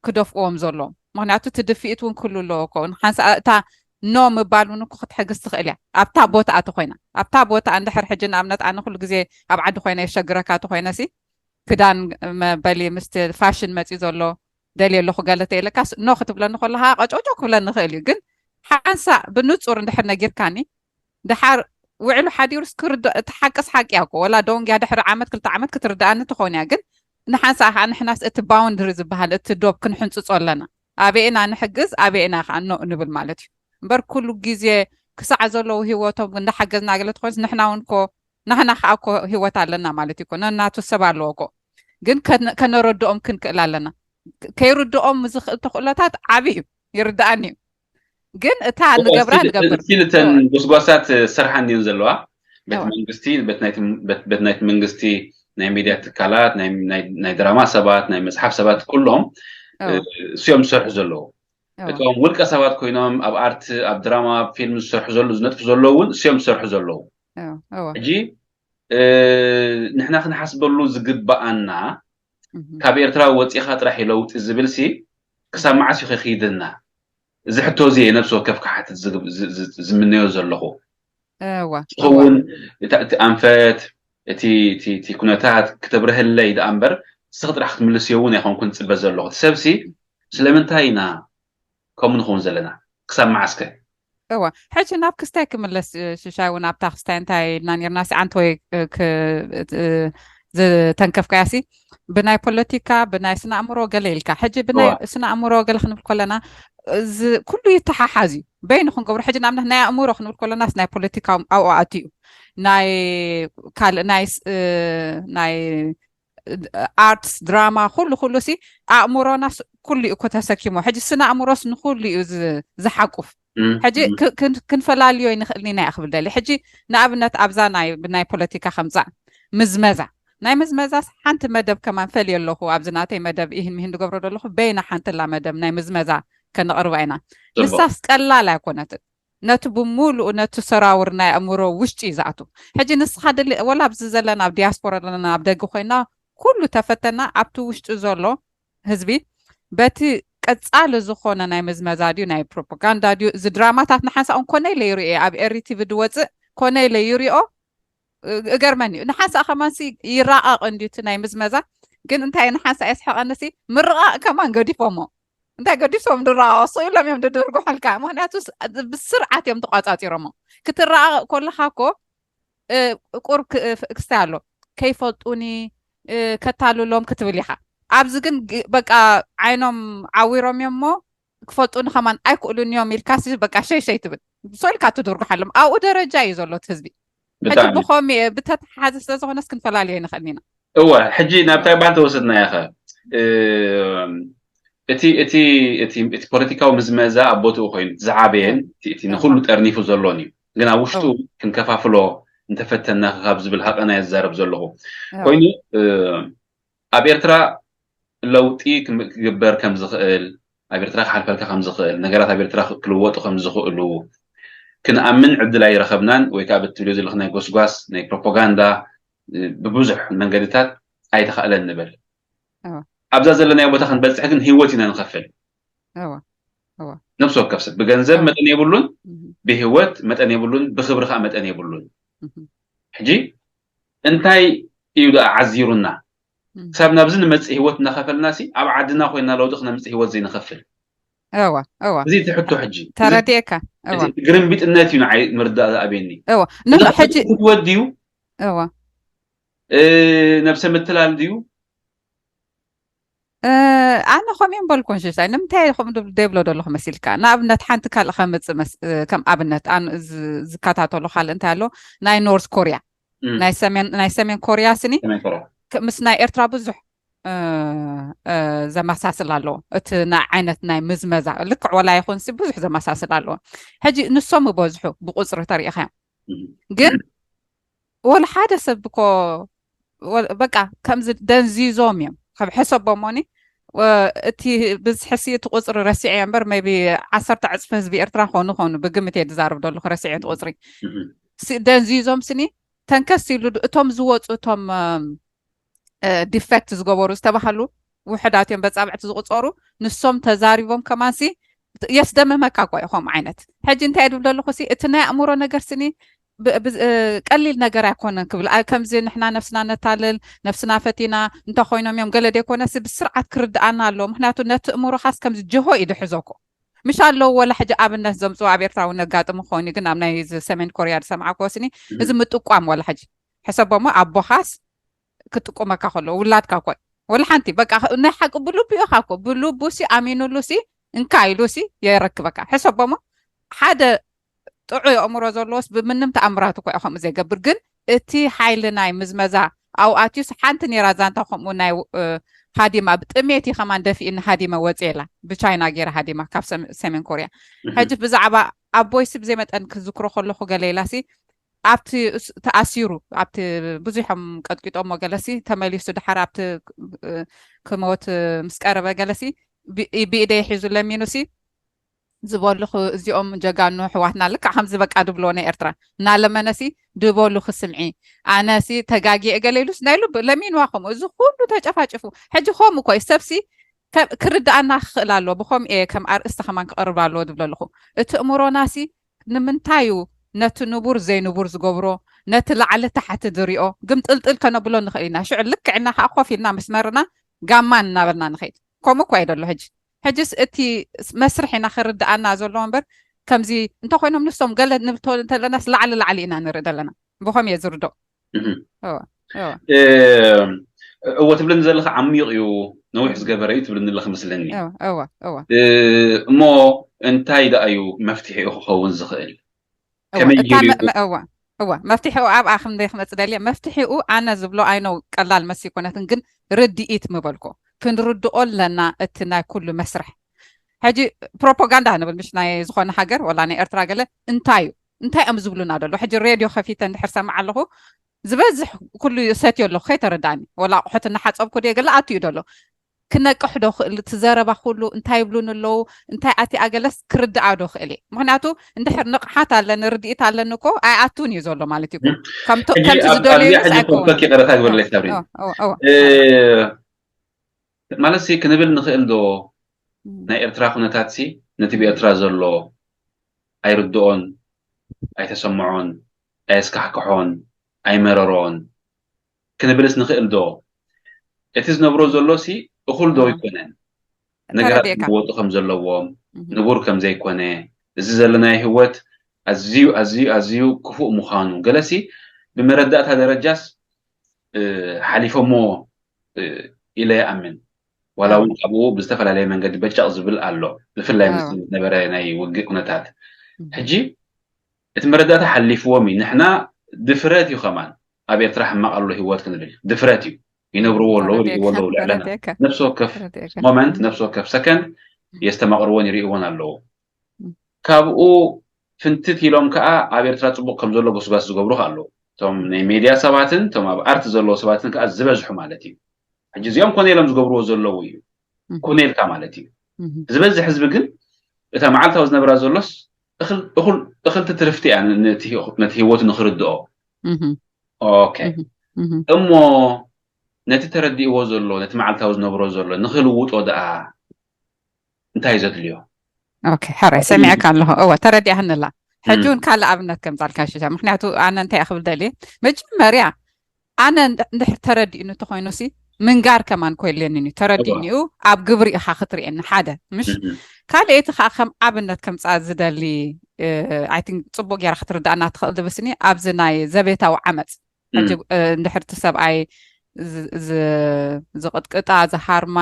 ክደፍእዎም ዘለዎም። ምክንያቱ እቲ ድፍኢት እውን ክሉ ኣለዎ ኮ ንሓንሳእ እታ ኖ ምባል እውን እኮ ክትሕግዝ ትኽእል እያ ኣብታ ቦታኣ ተኮይና ኣብታ ቦታ እንድሕር ሕጂ ንኣብነት ኣነ ኩሉ ግዜ ኣብ ዓዲ ኮይነ የሸግረካ ተኮይነ ሲ ክዳን መበሊ ምስቲ ፋሽን መፂ ዘሎ ደልየ ኣለኹ ገለ ተይለካስ ኖ ክትብለኒ ከለካ ቀጨውጨው ክብለኒ ይኽእል እዩ። ግን ሓንሳእ ብንፁር እንድሕር ነጊርካኒ ድሓር ውዕሉ ሓዲሩስ ክርዳእ እቲ ሓቅስ ሓቂ እያ እኮ ወላ ደንግያ ድሕሪ ዓመት ክልተ ዓመት ክትርዳእኒ ትኾን እያ። ግን ንሓንሳእ ከዓ ንሕናስ እቲ ባውንድሪ ዝበሃል እቲ ዶብ ክንሕንፅፆ ኣለና። ኣበየና ንሕግዝ ኣበየና ከዓ ኖ ንብል ማለት እዩ። እምበር ኩሉ ግዜ ክሳዕ ዘለዉ ህይወቶም እንዳሓገዝና ገለ ትኾንስ ንሕና እውን ኮ ናህና ከዓ እኮ ህይወት ኣለና ማለት እዩ እኮ ነናቱ ሰብ ኣለዎ እኮ። ግን ከነረድኦም ክንክእል ኣለና። ከይርድኦም ዝኽእል ተኽእሎታት ዓብዪ እዩ ይርድኣኒ እዩ። ግን እታ ንገብራ ንገብር ስቲል እተን ጎስጓሳት ዝሰርሓ እንዲን ዘለዋ በቲ መንግስቲ በቲ ናይቲ መንግስቲ ናይ ሚድያ ትካላት ናይ ድራማ ሰባት ናይ መፅሓፍ ሰባት ኩሎም እሲኦም ዝሰርሑ ዘለዉ እቶም ውልቀ ሰባት ኮይኖም ኣብ ኣርት ኣብ ድራማ ኣብ ፊልም ዝሰርሑ ዘለዉ ዝነጥፉ ዘለዉ እውን እሲኦም ዝሰርሑ ዘለዉ ሕጂ ንሕና ክንሓስበሉ ዝግበኣና ካብ ኤርትራ ወፂኻ ጥራሕ ለውጢ ዝብል ሲ ክሳብ መዓስ እዩ ከይክይደና? እዚ ሕቶ እዚ ነብሲ ወከፍ ክሓትት ዝምነዮ ዘለኹ። ንስኺ እውን እቲ ኣንፈት እቲ ኩነታት ክተብርህለይ ደኣ እምበር ንስኺ ጥራሕ ክትምልስዮ እውን ኣይኮንኩን ዝፅበ ዘለኹ። እቲ ሰብሲ ስለምንታይ ኢና ከምኡ ንኸውን ዘለና? ክሳብ መዓስከ? እወ ሕጂ ናብ ክስታይ ክምለስ ሽሻይ እውን ኣብታ ክስታይ እንታይ ኢልና ነርና ሲ ኣንተ ወይ ዝተንከፍካያ ሲ ብናይ ፖለቲካ ብናይ ስነ ኣእምሮ ገለ ኢልካ ሕጂ ብናይ ስነ ኣእምሮ ገለ ክንብል ከለና ኩሉ ይተሓሓዝ እዩ በይኑ ክንገብሮ ሕጂ ንኣብነት ናይ ኣእምሮ ክንብል ከለናስ ናይ ፖለቲካ ኣብኡ ኣትዩ ናይ ካልእ ናይ ናይ ኣርትስ ድራማ ኩሉ ኩሉ ሲ ኣእምሮናስ ኩሉ እዩ እኮ ተሰኪሞ ሕጂ ስነ ኣእምሮስ ንኩሉ እዩ ዝሓቁፍ ሕጂ ክንፈላልዮ ይንኽእል ኢና ክብል ደሊ ሕጂ ንኣብነት ኣብዛ ናይ ብናይ ፖለቲካ ከምፃእ ምዝመዛ ናይ ምዝመዛስ ሓንቲ መደብ ከማን ፈልየ ኣለኹ ኣብዚ ናተይ መደብ ይህን ምሂን ዝገብሮ ዘለኹ በይና ሓንትላ መደብ ናይ ምዝመዛ ከነቕርባ ኢና ንሳስ ቀላል ኣይኮነትን ነቲ ብምሉኡ ነቲ ሰራውር ናይ ኣእምሮ ውሽጢ እዩ ዝኣቱ ሕጂ ንስኻ ድሊ ወላ ኣብዚ ዘለና ኣብ ዲያስፖራ ዘለና ኣብ ደገ ኮይና ኩሉ ተፈተና ኣብቲ ውሽጢ ዘሎ ህዝቢ በቲ ቀጻሊ ዝኾነ ናይ ምዝመዛ ድዩ ናይ ፕሮፓጋንዳ ድዩ እዚ ድራማታት ንሓንሳእ እውን ኮነ ኢለ ይሪኦ እየ። ኣብ ኤሪ ቲቪ ድወፅእ ኮነ ኢለ ይሪኦ፣ እ- እገርመኒ እዩ። ንሓንሳእ ከማንሲ ይራቐቕ እንድዩ እቲ ናይ ምዝመዛ። ግን እንታይ ንሓንሳእ የስሕቐንሲ፣ ምርቓቕ ከማን ገዲፎሞ። እንታይ ገዲሶም ድራቐቕ? ስቕ ኢሎም እዮም ድድርጉሐልካ። ምኽንያቱ ስ- ብስርዓት እዮም ተቋጻጺሮሞ። ክትራቐቕ ኮለኻ እኮ እ፣ ቁር ክ- እ፣ ክስታይ ኣሎ። ከይፈልጡኒ እ፣ ከታልሎም ክትብል ኢኻ። ኣብዚ ግን ግ- በቃ ዓይኖም ዓዊሮም እዮም እሞ ክፈልጡኒ ከማን ኣይክእሉን እዮም ኢልካ ሲ በቃ ሸይ ሸይ ትብል። ሶልካ ትድርጉሓሎም። ኣብኡ ደረጃ እዩ ዘሎ እቲ ህዝቢ። ሕጂ ብጣዕሚ ብኸምኡ ብተተሓሓዘ ስለ ዝኾነስ ክንፈላለዮ ኣይንኽእልን ኢና። እወ፣ ሕጂ ናብታይ ባን ተወሰድና ኢኻ። እቲ እቲ እቲ እቲ ፖለቲካዊ ምዝመዛ ኣብ ቦትኡ ኮይኑ እቲ ዝዓበየን እቲ እቲ ንኹሉ ጠርኒፉ ዘሎን እዩ። ግን ኣብ ውሽጡ ክንከፋፍሎ እንተፈተና ካብ ዝብል ሃቐና እየ ዝዛረብ ዘለኹ። ኮይኑ ኣብ ኤርትራ ለውጢ ክግበር ከም ዝኽእል፣ ኣብ ኤርትራ ክሓልፈልካ ከም ዝኽእል፣ ነገራት ኣብ ኤርትራ ክልወጡ ከም ዝኽእሉ ክንኣምን ዕድል ኣይረኸብናን። ወይ ከዓ ብትብልዮ ዘለኹ ናይ ጎስጓስ ናይ ፕሮፓጋንዳ ብብዙሕ መንገድታት ኣይተኻእለን ንበል። ኣብዛ ዘለናዮ ቦታ ክንበፅሕ ግን ህይወት ኢና ንኸፍል። ነብሲ ወከፍ ሰብ ብገንዘብ መጠን የብሉን፣ ብህይወት መጠን የብሉን፣ ብክብሪ ከዓ መጠን የብሉን። ሕጂ እንታይ እዩ ደኣ ዓዚሩና? ክሳብ ናብዚ ንመፅእ ህይወት እናኸፈልና ሲ ኣብ ዓድና ኮይና ለውጢ ክነምፅእ ህይወት ዘይንኸፍል? እወ እወ እዚ እቲ ሕቶ ሕጂ ተረዲኤካ። እወ ግርምቢጥነት እዩ ንዓይ ምርዳእ ዝኣብየኒ። እወ ንሕጂ ክትወድ እዩ እወ ነብሰ ምትላል ድዩ? ኣነ ከምኡ እምበልኩን ሽሻይ ንምንታይ ከምኡ ደብሎ ዘለኹ መሲልካ? ንኣብነት ሓንቲ ካልእ ከምፅእ ከም ኣብነት ዝከታተሎ ካልእ እንታይ ኣሎ? ናይ ኖርት ኮርያ ናይ ሰሜን ኮርያ ስኒ ምስ ናይ ኤርትራ ብዙሕ ዘመሳስል ኣለዎ። እቲ ናይ ዓይነት ናይ ምዝመዛ ልክዕ ወላ ይኹንሲ ብዙሕ ዘመሳስል ኣለዎ። ሕጂ ንሶም ይበዝሑ ብቁፅሪ ተሪኢኻዮም ግን ወላ ሓደ ሰብ እኮ በቃ ከምዚ ደንዚዞም እዮም ከም ሕሰቦሞኒ። እቲ ብዝሕሲ እቲ ቁፅሪ ረሲዐ እምበር maybe ዓሰርተ ዕፅፊ ህዝቢ ኤርትራ ኾኑ ኾኑ ብግምት እየ ዝዛረብ ዘለኹ ረሲዐ እቲ ቁፅሪ። ደንዚዞም ስኒ ተንከስ ኢሉ እቶም ዝወፁ እቶም ዲፌክት ዝገበሩ ዝተባሃሉ ውሕዳት እዮም በፃብዕቲ ዝቁፀሩ። ንሶም ተዛሪቦም ከማንሲ የስደምመካ እኮ እዩ ከምኡ ዓይነት። ሕጂ እንታይ ድብል ዘለኹ ሲ እቲ ናይ ኣእምሮ ነገር ስኒ ቀሊል ነገር ኣይኮነን ክብል ከምዚ ንሕና ነብስና ነታልል ነብስና ፈቲና እንተኮይኖም እዮም ገለ ደይኮነሲ ብስርዓት ክርድኣና ኣለዎ። ምክንያቱ ነቲ እምሮኻስ ከምዚ ጅሆ እዩ ድሕዞ እኮ ምሽ ኣለዉ ወላ ሕጂ ኣብነት ዘምፅኡ ኣብ ኤርትራ እውን ነጋጥሙ ክኸውን እዩ ግን ኣብ ናይ ሰሜን ኮርያ ዝሰምዓክዎ ስኒ እዚ ምጥቋም ወላ ሕጂ ሕሰቦሞ ኣቦኻስ ክጥቁመካ ከሎ ውላድካ እኮ ወላ ሓንቲ በቃ ናይ ሓቂ ብልቡ ኢኻ እኮ ብልቡ ሲ ኣሚኑሉ ሲ እንካ ኢሉ ሲ የረክበካ። ሕሰቦሞ ሓደ ጥዑይ ኣእምሮ ዘለዎስ ብምንም ተኣምራት እኮ እዩ ከምኡ ዘይገብር። ግን እቲ ሓይሊ ናይ ምዝመዛ ኣብኡ ኣትዩስ ሓንቲ ነይራ ዛንታ ከምኡ ናይ ሃዲማ ብጥሜት እዩ ከማን ደፊእኒ ሃዲመ ወፅኤላ ብቻይና ገይረ ሃዲማ ካብ ሰሜን ኮርያ። ሕጂ ብዛዕባ ኣቦይ ሲ ብዘይ መጠን ክዝክሮ ከለኹ ገለ ኢላ ሲ ኣብቲ ተኣሲሩ ኣብቲ ብዙሖም ቀጥቂጦሞ ገለሲ ተመሊሱ ድሓር ኣብቲ ክሞት ምስ ቀረበ ገለሲ ብኢደይ ሒዙ ለሚኑሲ ዝበሉኽ እዚኦም ጀጋኑ ኣሕዋትና ልክዕ ከምዚ በቃ ድብልዎ ናይ ኤርትራ እናለመነሲ ድበሉኺ ስምዒ ኣነሲ ተጋግየ ገለ ኢሉስ ናይ ልቡ ለሚንዋ ከምኡ እዚ ኩሉ ተጨፋጭፉ ሕጂ ከምኡ እኮ እዩ ሰብሲ ክርድኣና ክኽእል ኣለዎ ብኸምኡ እየ ከም ኣርእስቲ ከማን ክቐርብ ኣለዎ ድብል ኣለኹ እቲ እምሮናሲ ንምንታይ እዩ ነቲ ንቡር ዘይንቡር ዝገብሮ ነቲ ላዕሊ ታሕቲ ዝሪኦ ግምጥልጥል ከነብሎ ንኽእል ኢና ሽዑ ልክዕና ከዓ ኮፍ ኢልና መስመርና ጋማን እናበልና ንኸይድ ከምኡ እኳ እዩ ደሎ ሕጂ ሕጅስ እቲ መስርሕ ኢና ክርድኣና ዘለዎ እምበር ከምዚ እንተኮይኖም ንሶም ገለ ንብል እንተለናስ ላዕሊ ላዕሊ ኢና ንርኢ ዘለና ብኸም እየ ዝርዶ እወ ትብለኒ ዘለካ ዓሚቕ እዩ ነዊሕ ዝገበረ እዩ ትብለኒ ኣለካ መስለኒ እሞ እንታይ ደኣ እዩ መፍትሒኡ ክኸውን ዝኽእል እወ መፍትሒኡ ኣብኣ ክንደይ ክመፅ ደልየ መፍትሒኡ ኣነ ዝብሎ ኣይነው ቀላል መስ ይኮነትን ግን ርድኢት ምበልኮ ክንርድኦ ኣለና እቲ ናይ ኩሉ መስርሕ ሕጂ ፕሮፓጋንዳ ንብል ምሽ ናይ ዝኾነ ሃገር ወላ ናይ ኤርትራ ገለ እንታይ እዩ እንታይ እዮም ዝብሉና ደሎ ሕጂ ሬድዮ ከፊተ እንድሕር ሰምዓ ኣለኹ ዝበዝሕ ኩሉ ሰትዮ ኣለኹ ከይተረዳእኒ ወላ ኣቑሑት እናሓፀብኩ ድየ ገለ ኣትዩ ደሎ ክነቅሕ ዶ ክእል እቲ ዘረባ ኩሉ እንታይ ይብሉን ኣለዉ እንታይ ኣቲ ኣገለስ ክርድኣ ዶ ክእል እየ ምክንያቱ እንድሕር ንቕሓት ኣለኒ ርድኢት ኣለኒ እኮ ኣይኣቱን እዩ ዘሎ ማለት እዩ ከምቲ ዝደልዩ ይቅረታ ግበርለይ ሳብሪ ማለት ክንብል ንኽእል ዶ ናይ ኤርትራ ኩነታት ሲ ነቲ ብኤርትራ ዘሎ ኣይርድኦን፣ ኣይተሰምዖን፣ ኣየስካሕክሖን፣ ኣይመረሮን ክንብልስ ንኽእል ዶ? እቲ ዝነብሮ ዘሎ ሲ እኹል ዶ ኣይኮነን? ነገራት ክልወጡ ከም ዘለዎም፣ ንቡር ከም ዘይኮነ፣ እዚ ዘለናዮ ህይወት ኣዝዩ ኣዝዩ ኣዝዩ ክፉእ ምዃኑ ገለሲ ብመረዳእታ ደረጃስ ሓሊፎሞ ኢለ ይኣምን። ዋላ እውን ካብኡ ብዝተፈላለየ መንገዲ በጨቕ ዝብል ኣሎ፣ ብፍላይ ምስ ዝነበረ ናይ ውግእ ኩነታት። ሕጂ እቲ መረዳእታ ሓሊፍዎም እዩ። ንሕና ድፍረት እዩ ከማን ኣብ ኤርትራ ሕማቕ ኣሎ ህይወት ክንብል ድፍረት እዩ። ይነብርዎ ኣለዉ፣ ይርእዎ ኣለዉ። ልዕለና ነፍሲ ወከፍ ሞመንት፣ ነፍሲ ወከፍ ሰከንድ የስተማቕርዎን ይርእዎን ኣለዉ። ካብኡ ፍንትት ኢሎም ከዓ ኣብ ኤርትራ ፅቡቕ ከም ዘሎ ጎስጓስ ዝገብሩ ከዓ ኣለዉ። እቶም ናይ ሜድያ ሰባትን እቶም ኣብ ኣርት ዘለዉ ሰባትን ከዓ ዝበዝሑ ማለት እዩ። ሕጂ እዚኦም ኮነ ኢሎም ዝገብርዎ ዘለዉ እዩ። ኮነ ኢልካ ማለት እዩ። ዝበዝሕ ህዝቢ ግን እታ መዓልታዊ ዝነብራ ዘሎስ እኽልቲ ትርፍቲ እያ ነቲ ህይወቱ ንክርድኦ። ኦኬ፣ እሞ ነቲ ተረዲእዎ ዘሎ፣ ነቲ መዓልታዊ ዝነብሮ ዘሎ ንክልውጦ ደኣ እንታይ ዘድልዮ? ኦኬ፣ ሕራይ ሰሚዐካ ኣለኹ። እወ፣ ተረዲኣህንላ። ሕጂ እውን ካልእ ኣብነት ከምፃልካ ሽሻ፣ ምክንያቱ ኣነ እንታይ ክብል ደልየ፣ መጀመርያ ኣነ እንድሕር ተረዲእኒ እንተኮይኑ ሲ ምንጋር ከማን ኮ የለንን እዩ። ተረዲእኒ እዩ፣ ኣብ ግብሪ ኢኻ ክትርእየኒ ሓደ ምሽ። ካልኣይቲ ከዓ ከም ኣብነት ከምፃ ዝደሊ፣ ኣይ ቲንክ ፅቡቅ ጌራ ክትርዳእና ትኽእል ድብስኒ፣ ኣብዚ ናይ ዘቤታዊ ዓመፅ ሕጂ እንድሕር እቲ ሰብኣይ ዝቅጥቅጣ፣ ዝሃርማ፣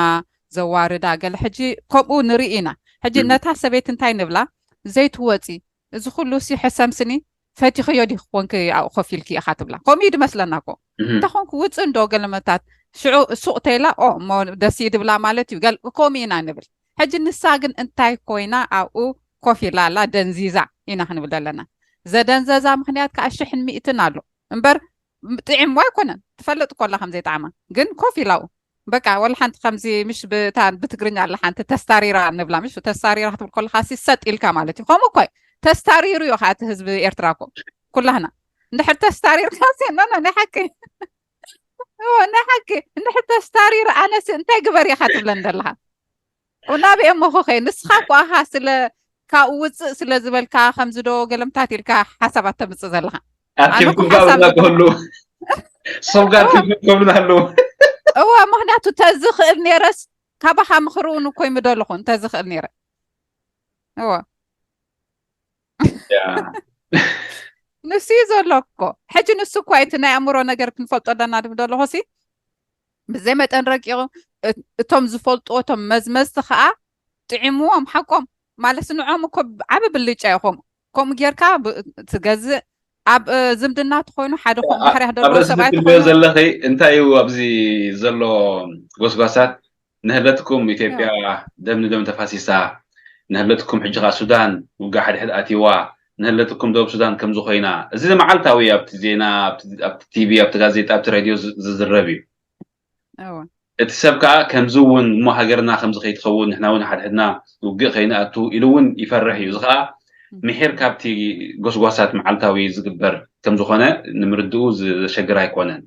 ዘዋርዳ ገለ ሕጂ ከምኡ ንርኢ ኢና። ሕጂ ነታ ሰበይቲ እንታይ ንብላ? ዘይትወፂ፣ እዚ ኩሉ ሲ ሕሰም ስኒ ፈቲኽዮ ዲኺ ኮንኪ ኣብኡ ኮፍ ኢልኪ ኢኻ ትብላ። ከምኡ እዩ ድመስለና እኮ። እንተኾንኩ ውፅእ እንዶ ገለመታት ሽዑ ሱቕ ተይላ ኦ እሞ ደስ እዩ ድብላ ማለት እዩ። ከምኡ ኢና ንብል። ሕጂ ንሳ ግን እንታይ ኮይና ኣብኡ ኮፍ ኢላ ኣላ? ደንዚዛ ኢና ክንብል ዘለና። ዘደንዘዛ ምኽንያት ከዓ ሽሕን ሚእትን ኣሎ እምበር ጥዒምዋ ኣይኮነን። ትፈልጥ እኮ ኣላ ከም ዘይጠዓማ ግን ኮፍ ኢላ ኣብኡ በቃ ወላ ሓንቲ ከምዚ ምሽ ብታ ብትግርኛ ኣላ ሓንቲ ተስታሪራ ንብላ ምሽ ተስታሪራ ክትብል ከለካ ሲ ሰጥ ኢልካ ማለት እዩ። ከምኡ እኮ እዩ። ተስታሪሩ እዩ ከዓ እቲ ህዝቢ ኤርትራ እኮ ኩላህና እንድሕር ተስታሪርካ ሲ ኖ ኖ ናይ ሓቂ እዎ ናይ ሓቂ እንድሕር ተስታሪሩ ኣነሲ እንታይ ግበር ኢኻ ትብለን ዘለካ ናበይ እሞ ክኸይ ንስኻ እኮ ኣኻ ስለ ካብኡ ውፅእ ስለ ዝበልካ ከምዚ ዶ ገለምታት ኢልካ ሓሳባት ተምፅእ ዘለካ ኣነ እኮ ኣኪብኩም ሓሳብ ጋብና ክህሉ ሰብ ጋር ክብሉ ኣለዉ እወ ምክንያቱ ተዝኽእል ነይረስ ካባኻ ምኽሪ እውን እኮ ይምደልኹ እንተዝኽእል ነይረ እወ ያ ንሱ እዩ ዘሎ እኮ ሕጂ ንሱ እኳ እቲ ናይ ኣእምሮ ነገር ክንፈልጦ ኣለና ድም ዘለኹ ሲ ብዘይ መጠን ረቂቑ እቶም ዝፈልጥዎ እቶም መዝመዝቲ ከዓ ጥዒምዎም ሓቆም ማለት ንዖም እኮ ዓቢ ብልጫ ኢኹም ከምኡ ጌርካ ትገዝእ ኣብ ዝምድና ተኮይኑ ሓደ ኮም ባህርያ ኣብ ደለዎ ርእሲ ሰብኣይ ትብልዮ ተኮይኑ ዘለኺ እንታይ እዩ ኣብዚ ዘሎ ጎስጓሳት ንህለትኩም ኢትዮጵያ ደም ንደም ተፋሲሳ ንህለትኩም ሕጂ ከዓ ሱዳን ውጋ ሓድሕድ ኣትይዋ ንህለትኩም ደቡብ ሱዳን ከምዚ ኮይና እዚ መዓልታዊ ኣብቲ ዜና ኣብቲ ቲቪ ኣብቲ ጋዜጣ ኣብቲ ሬድዮ ዝ- ዝዝረብ እዩ እወ እቲ ሰብ ከዓ ከምዚ እውን እሞ ሃገርና ከምዚ ከይትኸውን ንሕና እውን ሓድሕድና ውግእ ከይንኣቱ ኢሉ እውን ይፈርሕ እዩ እዚ ከዓ ምሒር ካብቲ ጎስጓሳት መዓልታዊ ዝግበር ከምዝኾነ ንምርድኡ ዘሸግር ኣይኮነን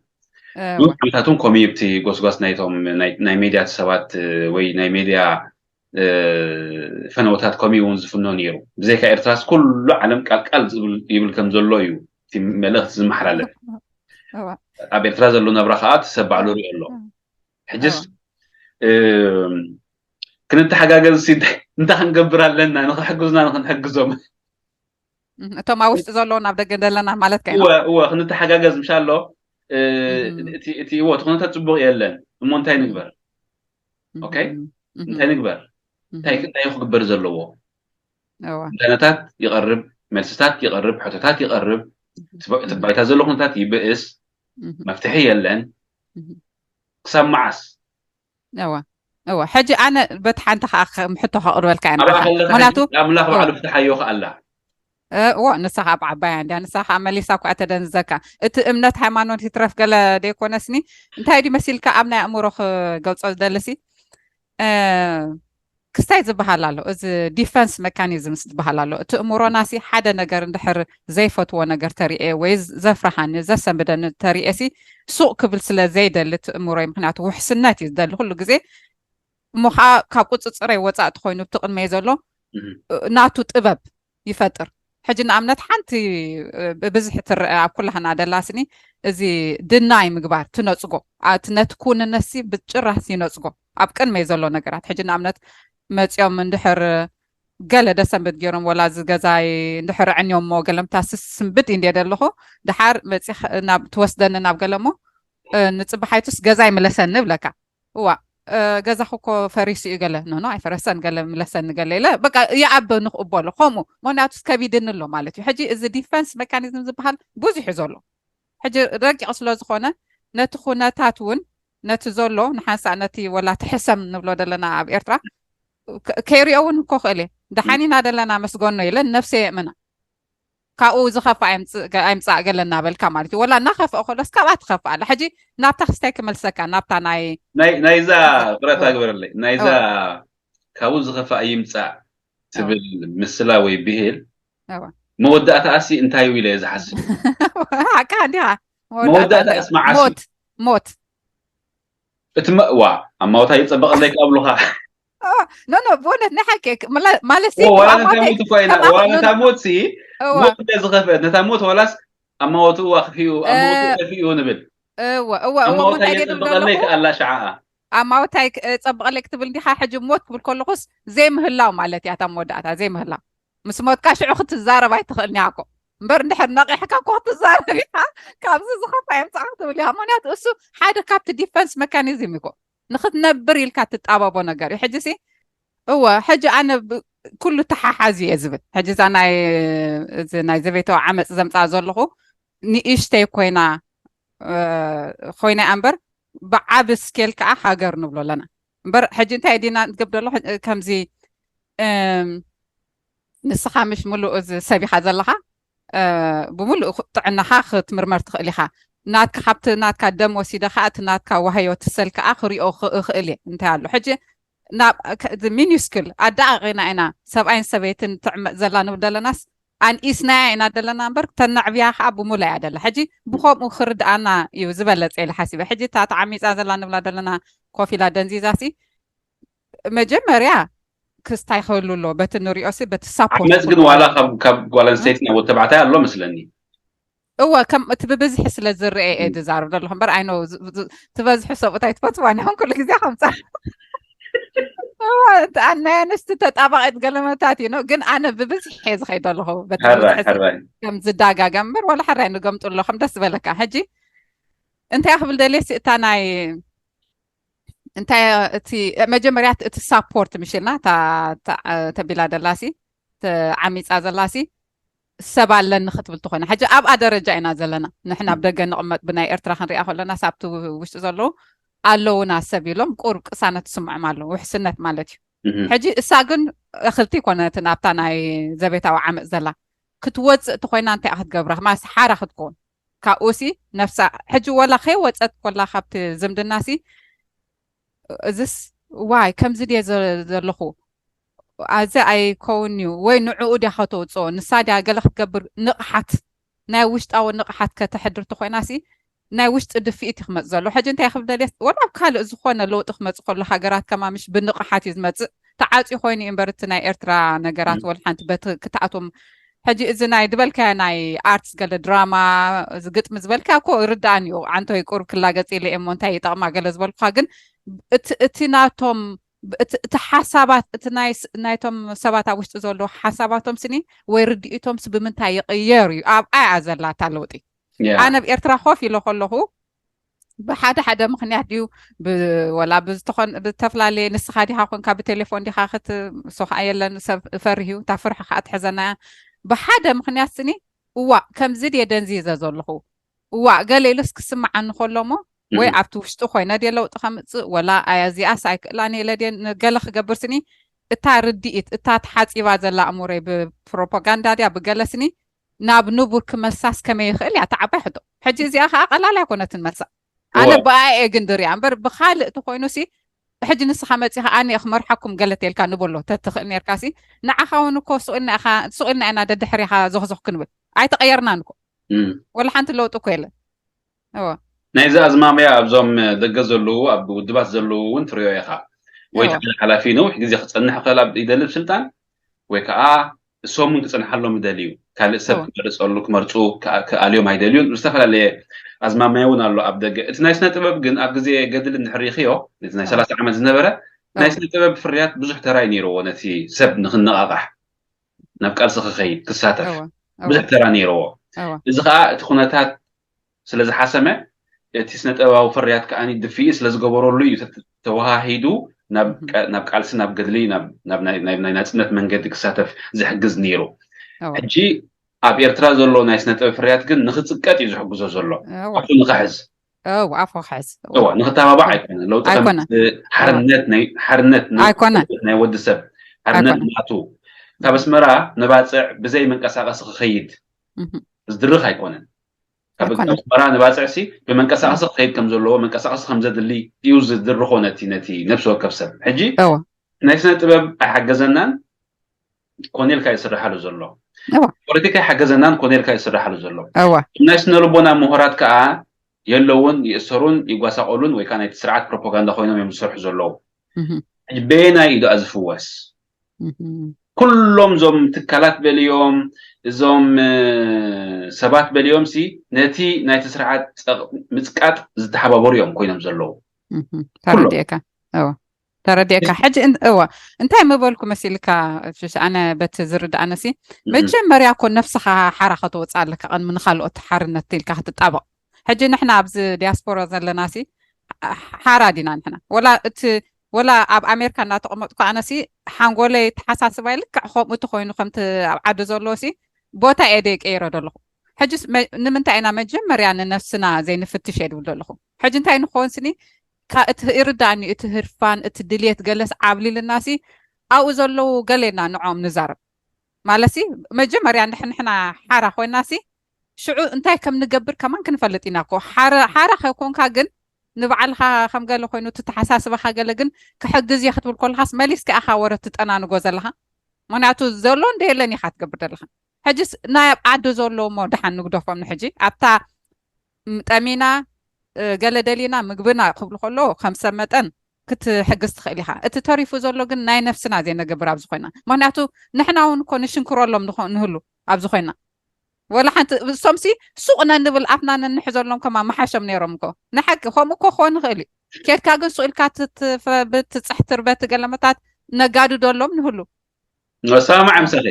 ብዙሕ ዓመታት እውን ኮሚ ኣብቲ ጎስጓስ ናይቶም ናይ- ናይ ሜድያ ሰባት ወይ ናይ ሜድያ ፈነወታት ኮሚ እውን ዝፍኖ ነይሩ ብዘይካ ኤርትራስ ኩሉ ዓለም ቃልቃል ዝብል ይብል ከም ዘሎ እዩ እቲ መልእክቲ ዝመሓላለፍ ኣብ ኤርትራ ዘሎ ነብራ ከዓ እቲ ሰብ ባዕሉ ሪኦ ኣሎ ሕጅስ ክንተሓጋገዝ እንታይ ክንገብር ኣለና ንክሕግዙና ንክንሕግዞም እቶም ኣብ ውሽጢ ዘለዉ ናብ ደገ ዘለና ማለት ከ እወ እወ ክንተሓጋገዝ ምሻ ኣሎ እቲ እወ እቲ ኩነታት ፅቡቅ የለን እሞ እንታይ ንግበር ኦኬ እንታይ ንግበር እንታይ እንታይ ክግበር ዘለዎ እወ ምዳነታት ይቐርብ መልስታት ይቐርብ ሕቶታት ይቐርብ እቲ ባይታ ዘሎ ኩነታት ይብእስ መፍትሒ የለን ክሳብ መዓስ እወ እወ ሕጂ ኣነ በቲ ሓንቲ ከዓ ከም ሕቶ ከቅርበልካ እየ ኣብኣ ንዓኻ ከለካ ምክንያቱ ኣምላኽ ባዕሉ ፍትሓዮ ከኣላ እዎ ንሳ ከዓ ብዓባያ እንድያ ንሳ ከዓ መሊሳ እኳ እያ ተደንዝዘካ እቲ እምነት ሃይማኖት ይትረፍ ገለ ደይኮነስኒ እንታይ ድዩ መሲልካ ኣብ ናይ ኣእምሮ ክገልፆ ዝደልሲ ክስታይ ዝበሃል ኣሎ እዚ ዲፈንስ መካኒዝምስ ዝበሃል ኣሎ እቲ እምሮና ሲ ሓደ ነገር እንድሕር ዘይፈትዎ ነገር ተሪኤ ወይ ዘፍርሃኒ ዘሰንብደኒ ተሪኤ ሲ ሱቕ ክብል ስለ ዘይደሊ እቲ እምሮይ ምክንያቱ ውሕስነት እዩ ዝደሊ ኩሉ ግዜ እሞ ከዓ ካብ ቁፅፅረይ ወፃእ ተኮይኑ እቲ ቅድመይ ዘሎ ናቱ ጥበብ ይፈጥር። ሕጂ ንኣብነት ሓንቲ ብብዝሒ ትረአ ኣብ ኩላህና ደላስኒ እዚ ድናይ ምግባር ትነፅጎ። ነቲ ኩንነሲ ብጭራስ ይነፅጎ ኣብ ቅድመይ ዘሎ ነገራት። ሕጂ ንኣብነት መፂኦም እንድሕር ገለ ደሰንበት ገይሮም ወላ እዚ ገዛይ እንድሕር ዕንዮሞ ገለምታ ስስንብድ እንደ ደለኹ ድሓር መፂ ናብ ትወስደኒ ናብ ገለሞ ንፅባሓይቱስ ገዛይ ምለሰኒ ብለካ። እዋ ገዛኹ እኮ ፈሪሱ እዩ ገለ ኖኖ ኣይፈረሰን ገለ ምለሰኒ ገለ ኢለ በቃ ይኣበ ንኽእበሎ ከምኡ። ምክንያቱስ ከቢድኒ ኣሎ ማለት እዩ። ሕጂ እዚ ዲፈንስ ሜካኒዝም ዝበሃል ብዙሕ እዩ ዘሎ። ሕጂ ረቂቕ ስለ ዝኾነ ነቲ ኩነታት እውን ነቲ ዘሎ ንሓንሳእ ነቲ ወላ ትሕሰም ንብሎ ዘለና ኣብ ኤርትራ ከይሪኦ እውን እኮ ክእል እየ። ደሓኒና ዘለና መስገኖ ኢለን ነብሰ የእምና። ካብኡ ዝኸፍእ ኣይምፃእ ገለ እናበልካ ማለት እዩ። ወላ እናኸፍአ ከሎስ ካብኣ ትኸፍእ ኣላ። ሕጂ ናብታ ክስታይ ክመልሰካ ናብታ ናይ ናይዛ ቅረታ ግበረለይ ናይዛ ካብኡ ዝኸፍእ ይምፃእ ትብል ምስላ ወይ ብሂል መወዳእታኣሲ እንታይ ኢለ ዝሓስብ ሓቃ እንዲኻ መወዳእታኣስ መዓስ ሞት ሞት እቲ ዋ ኣማውታ ይፀበቐለይ ካብሉኻ ኖ ኖ ብእውነት ናይ ሓቂ ማለት ዋላ ነታ ሞት እኳ ኢና ዋላ ነታ ሞት ሲ ሞት እንደ ዝኸፍአት ነታ ሞት ዋላስ ኣማወትኡ ኣኽፊኡ ኣማወትኡ ጠፊኡ ንብል እወ እወ እወ ኣማወታ ሞት የፀበቐለይ ከኣላ ሸዓኣ ኣማወታይ ፀብቐለይ ክትብል እንዲኻ ሕጂ ሞት ክብል ከለኹስ ዘይምህላው ማለት እያ እታ መወዳእታ ዘይምህላው ምስ ሞትካ ሽዑ ክትዛረብ ኣይትኽእልን እያ እኮ እምበር እንድሕር ነቂሕካ እኮ ክትዛረብ ኢኻ ካብዚ ዝኸፋ የምፃእ ክትብል ኢኻ ምክንያቱ እሱ ሓደ ካብቲ ዲፈንስ መካኒዝም እኮ ንክትነብር ኢልካ ትጣበቦ ነገር እዩ ሕጂ ሲ እወ ሕጂ ኣነ ኩሉ ተሓሓዝ እየ ዝብል ሕጂ እዛ ናይ ዘቤታዊ ዓመፅ ዘምፃእ ዘለኹ ንእሽተይ ኮይና ኮይና እያ እምበር ብዓቢ ስኬል ከዓ ሃገር ንብሎ ኣለና እምበር ሕጂ እንታይ ዲና ንገብ ደሎ ከምዚ ንስኻ ምሽ ሙሉእ እዚ ሰብ ኢኻ ዘለኻ ብምሉእ ጥዕናኻ ክትምርመር ትኽእል ኢኻ ናትካ ካብቲ ናትካ ደም ወሲደ ከዓ እቲ ናትካ ዋህዮ ትሰል ከዓ ክሪኦ እኽእል እየ እንታይ ኣሎ ሕጂ ሚኒስክል ኣደኣቂና ኢና ሰብኣይን ሰበይትን ትዕመጥ ዘላ ንብል ደለናስ ኣንኢስናያ ኢና ደለና እምበር ተነዕብያ ከዓ ብሙላ እያ ደላ ሕጂ ብከምኡ ክርድኣና እዩ ዝበለፀ ኢለ ሓሲበ ሕጂ እታ ተዓሚፃ ዘላ ንብላ ደለና ኮፍ ኢላ ደንዚዛሲ መጀመርያ ክስታይ ክህሉ ኣሎ በቲ ንሪኦሲ በቲ ሳፖርት ዓመፅ ግን ዋላ ካብ ጓል ኣንስተይቲ ናብ ወተባዕታይ ኣሎ መስለኒ እወ ከም እቲ ብብዝሒ ስለ ዝረአ እየ ዝዛረብ ዘለኹ እምበር ኣይኖ ትበዝሑ ሰብኡት ኣይትፈትዋን ኢኹም ኩሉ ግዜ ከምፃ ናይ ኣንስቲ ተጣባቂት ገለመታት እዩ ግን ኣነ ብብዝሒ እየ ዝኸይድ ኣለኹ ከም ዝዳጋገም እምበር ዋላ ሕራይ ንገምጡ ኣለኹም ደስ ዝበለካ ሕጂ እንታይ ክብል ደልየ እታ ናይ እንታይ እቲ መጀመርያ እቲ ሳፖርት ምሽልና ተቢላ ደላሲ ዓሚፃ ዘላሲ ሰብ ኣለኒ ክትብል ትኾነ ሕጂ ኣብኣ ደረጃ ኢና ዘለና ንሕና ኣብ ደገ ንቕመጥ ብናይ ኤርትራ ክንሪኣ ከለና ሳብቲ ውሽጢ ዘለዉ ኣለውና ሰብ ኢሎም ቁርብ ቅሳነት ትስምዖም ኣለዉ ውሕስነት ማለት እዩ ሕጂ እሳ ግን እኽልቲ ኮነት ናብታ ናይ ዘቤታዊ ዓመፅ ዘላ ክትወፅእ እቲ ኮይና እንታይ ክትገብራ ማስ ሓራ ክትከውን ካብኡሲ ነፍሳ ሕጂ ወላ ከይወፀት ኮላ ካብቲ ዝምድናሲ እዝስ ዋይ ከምዚ ድየ ዘለኹ ኣዚ ኣይከውን እዩ ወይ ንዕኡ ድያ ከተውፅኦ ንሳ ድያ ገለ ክትገብር ንቕሓት ናይ ውሽጣዊ ንቕሓት ከተሕድር ተኮይናሲ ናይ ውሽጢ ድፍኢት እዩ ክመፅ ዘሎ ሕጂ እንታይ ክብል ደልየ ወላ ኣብ ካልእ ዝኾነ ለውጢ ክመፅ ከሎ ሃገራት ከማምሽ ብንቕሓት እዩ ዝመፅእ ተዓፅዩ ኮይኑ እዩ እምበር እቲ ናይ ኤርትራ ነገራት ወላ ሓንቲ በቲ ክትኣቶም ሕጂ እዚ ናይ ዝበልካዮ ናይ ኣርትስ ገለ ድራማ እዚ ግጥሚ ዝበልካዮ እኮ ይርዳእኒ እዩ ዓንቶይ ቁሩብ ክላገፅ ኢለ እየ እሞ እንታይ ይጠቕማ ገለ ዝበልኩኻ ግን እቲ ናቶም እቲ ሓሳባት እቲ ናይቶም ሰባት ኣብ ውሽጢ ዘለዉ ሓሳባቶም ስኒ ወይ ርድኢቶም ሲ ብምንታይ ይቕየር እዩ ኣብኣ እያ ዘላ እታ ለውጢ ኣነ ኣብ ኤርትራ ኮፍ ኢለ ከለኹ ብሓደ ሓደ ምኽንያት ድዩ ወላ ብዝተኾን ብዝተፈላለየ ንስኻ ዲኻ ኮንካ ብቴሌፎን ዲኻ ክት እሱ ከዓ የለን ሰብ እፈርህ እዩ እታ ፍርሒ ከዓ ትሕዘና እያ ብሓደ ምኽንያት ስኒ እዋ ከምዚ ድየ ደንዚዘ ዘለኹ እዋ ገለ ኢሉስ ክስምዓኒ ከሎ እሞ ወይ ኣብቲ ውሽጢ ኮይነ ድየ ለውጢ ከምፅእ ወላ ኣያ እዚኣስ ኣይክእላን ኢለ ድየ ገለ ክገብር ስኒ እታ ርድኢት እታ ተሓፂባ ዘላ እሙረይ ብፕሮፓጋንዳ ድያ ብገለ ስኒ ናብ ንቡር ክመልሳስ ከመይ ይኽእል እያ እታ ዓባይ ሕቶ ሕጂ እዚኣ ከዓ ቀላል ኣይኮነትን መልሳ ኣነ ብኣየ ግን ድሪያ እምበር ብካልእ እቲ ኮይኑ ሲ ሕጂ ንስኻ መፂኻ ኣነ ክመርሓኩም ገለ ተልካ ንበሎ ተትኽእል ነርካ ሲ ንዓኻ እውን እኮ ሱቕ ኢልና ኢና ደድሕሪኻ ዞኽዞኽ ክንብል ኣይተቐየርናን እኮ ወላ ሓንቲ ለውጢ እኮ የለን ናይዚ ኣዝማምያ ኣብዞም ደገ ዘለዉ ኣብ ውድባት ዘለዉ እውን ትሪኦ ኢኻ ወይ እቲ ሓደ ሓላፊ ነዊሕ ግዜ ክጸንሕ ክእል ይደልብ ስልጣን ወይ ከዓ እሶምን ክጸንሓሎም ይደልዩ ካልእ ሰብ ክመርጸሉ ክመርጹ ክኣልዮም ኣይደልዩን ዝተፈላለየ ኣዝማማይ እውን ኣሎ ኣብ ደገ እቲ ናይ ስነ ጥበብ ግን ኣብ ግዜ ገድል እንድሕር ርኢኽዮ ነቲ ናይ ሰላሳ ዓመት ዝነበረ ናይ ስነ ጥበብ ፍርያት ብዙሕ ተራይ ነይርዎ ነቲ ሰብ ንክነቃቃሕ ናብ ቃልሲ ክኸይድ ክሳተፍ ብዙሕ ተራ ነይርዎ እዚ ከዓ እቲ ኩነታት ስለ ዝሓሰመ እቲ ስነጥበባዊ ፍርያት ከዓ ድፍኢ ስለ ዝገበረሉ እዩ ተወሃሂዱ ናብ ቃልሲ ናብ ገድሊ ናይ ናፅነት መንገዲ ክሳተፍ ዝሕግዝ ነይሩ ሕጂ ኣብ ኤርትራ ዘሎ ናይ ስነጥበብ ፍርያት ግን ንክፅቀጥ እዩ ዝሕግዞ ዘሎ ኣፉ ንክሕዝ ኣፉ ክሕዝ እዋ ንክተባባዕ ኣይኮነ ለውጢ ሓርነት ሓርነት ናይ ወዲ ሰብ ሓርነት ናቱ ካብ ኣስመራ ንባፅዕ ብዘይ መንቀሳቀሲ ክኸይድ ዝድርኽ ኣይኮነን ካብ ኣስመራ ንባፅዕ ሲ ብመንቀሳቀሲ ክኸይድ ከም ዘለዎ መንቀሳቀሲ ከም ዘድሊ እዩ ዝድርኾ ነቲ ነቲ ነብሲ ወከፍ ሰብ ሕጂ ናይ ስነ ጥበብ ኣይሓገዘናን ኮነ ኢልካ ይስርሓሉ ዘሎ ፖለቲካ ይሓገዘናን ኮነ ኢልካ ይስርሓሉ ዘሎ ናይ ስነ ልቦና ምሁራት ከዓ የለውን ይእሰሩን ይጓሳቀሉን ወይ ከዓ ናይቲ ስርዓት ፕሮፓጋንዳ ኮይኖም እዮም ዝሰርሑ ዘለዉ በየናይ እዩ ደኣ ዝፍወስ ኩሎም እዞም ትካላት በልዮም እዞም ሰባት በልዮም ሲ ነቲ ናይቲ ስርዓት ምፅቃጥ ዝተሓባበሩ እዮም ኮይኖም ዘለዉ ተረዲእካ ተረዲእካ ሕጂ እወ እንታይ ምበልኩ መሲልካ ኣነ በቲ ዝርዳእነሲ መጀመርያ እኮ ነብስኻ ሓራ ከተወፅእ ኣለካ ቅድሚ ንካልኦት ሓርነት ኢልካ ክትጣበቕ ሕጂ ንሕና ኣብዚ ዲያስፖራ ዘለናሲ ሓራ ዲና ንሕና ወላ እቲ ወላ ኣብ ኣሜሪካ እናተቐመጥኩ ኣነሲ ሓንጎለይ ተሓሳስባይ ልክዕ ከምኡ እቲ ኮይኑ ከምቲ ኣብ ዓዲ ዘለዎሲ ቦታ እየ ደይቀይሮ ዘለኹ ሕጂ ንምንታይ ኢና መጀመርያ ንነፍስና ዘይንፍትሽ እየ ድብል ዘለኹ ሕጂ እንታይ ንኸውን ስኒ እቲ ይርዳእኒ እቲ ህርፋን እቲ ድልየት ገለስ ዓብሊልና ሲ ኣብኡ ዘለዉ ገሌና ንዖም ንዛረብ ማለሲ መጀመርያ ንሕንሕና ሓራ ኮይና ሲ ሽዑ እንታይ ከም ንገብር ከማን ክንፈልጥ ኢና ኮ ሓራ ከይኮንካ ግን ንባዕልኻ ከም ገለ ኮይኑ ትተሓሳስበኻ ገለ ግን ክሕግዝ እየ ክትብል ከለኻስ መሊስካ ኢኻ ወረ ትጠናንጎ ዘለኻ ምክንያቱ ዘሎ እንደ የለን ኢኻ ትገብር ዘለኻ ሕጂስ ናይ ኣብ ዓዲ ዘሎ እሞ ደሓን ንግደፎም ንሕጂ ኣብታ ጠሚና ገለ ደሊና ምግብና ክብሉ ከለዉ ከም ሰብ መጠን ክትሕግዝ ትኽእል ኢኻ እቲ ተሪፉ ዘሎ ግን ናይ ነፍስና ዘይነገብር ኣብዚ ኮይና ምክንያቱ ንሕና እውን እኮ ንሽንክረሎም ንህሉ ኣብዚ ኮይና ወላ ሓንቲ እሶምሲ ሱቕ ነንብል ኣፍና ነንሕዘሎም ከማ መሓሾም ነይሮም እኮ ንሓቂ ከምኡ እኮ ክኾን ይኽእል እዩ ኬድካ ግን ሱቕ ኢልካ ትፈብት ትፅሕትር በቲ ገለመታት ነጋድደሎም ንህሉ እሰማማዕ ምሳኺ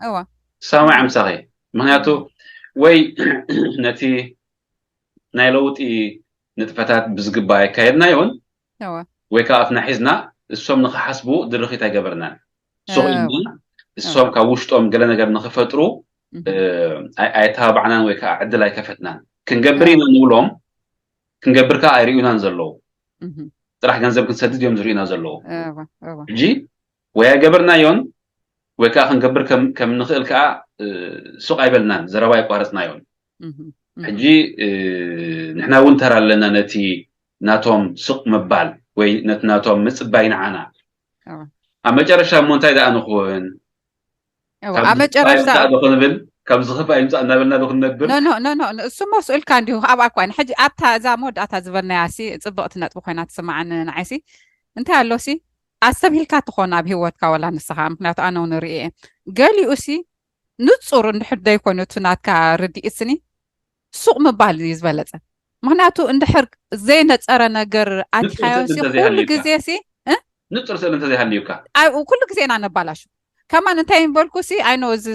እዋ እሰማማዕ ምሳኺ ምክንያቱ ወይ ነቲ ናይ ለውጢ ንጥፈታት ብዝግባእ የካየድናዮን እዋ ወይ ከዓ ኣፍና ሒዝና እሶም ንክሓስቡ ድርኺት ኣይገበርናን ሱቕ ኢልና እሶም ካብ ውሽጦም ገለ ነገር ንክፈጥሩ ኣይተባባዕናን ወይ ከዓ ዕድል ኣይከፈትናን ክንገብር ኢና ንብሎም ክንገብር ከዓ ኣይርእዩናን ዘለዉ ጥራሕ ገንዘብ ክንሰድድ እዮም ዝርእዩና ዘለዉ ሕጂ ወይ ኣይገበርናዮን ወይ ከዓ ክንገብር ከም ንኽእል ከዓ ሱቕ ኣይበልናን ዘረባ ኣይቋረፅናዮን ሕጂ ንሕና እውን ተራ ኣለና ነቲ ናቶም ስቕ ምባል ወይ ነቲ ናቶም ምፅባይ ንዓና ኣብ መጨረሻ እሞ እንታይ ደኣ ንኹን ኣብ መጨረሻ ክንብል ካብ ዝኽፋ ይምፃእ እናበልና ዶ ክንነብር እሱሞ ስእልካ እንዲሁ ኣብኣ ኳይን ሕጂ ኣብታ እዛ መወዳእታ ዝበልናያ ሲ ፅብቕቲ ነጥቢ ኮይና ትስማዓኒ ንዓይሲ እንታይ ኣሎሲ ኣስተብሂልካ ትኾን ኣብ ህይወትካ ወላ ንስኻ ምክንያቱ ኣነ እውን ርኢ እየ ገሊኡ ሲ ንፁር እንድሕር ዘይኮይኑ እቲ ናትካ ርድኢት ስኒ ሱቕ ምባል እዩ ዝበለፀ ምክንያቱ እንድሕር ዘይነፀረ ነገር ኣቲኻዮ ኩሉ ግዜ ሲ ንፁር ስእሊ እንተዘይሃልዩካ ኩሉ ግዜ ኢና ነባላሹ ከማን እንታይ ንበልኩ ሲ ኣይኖ እዚ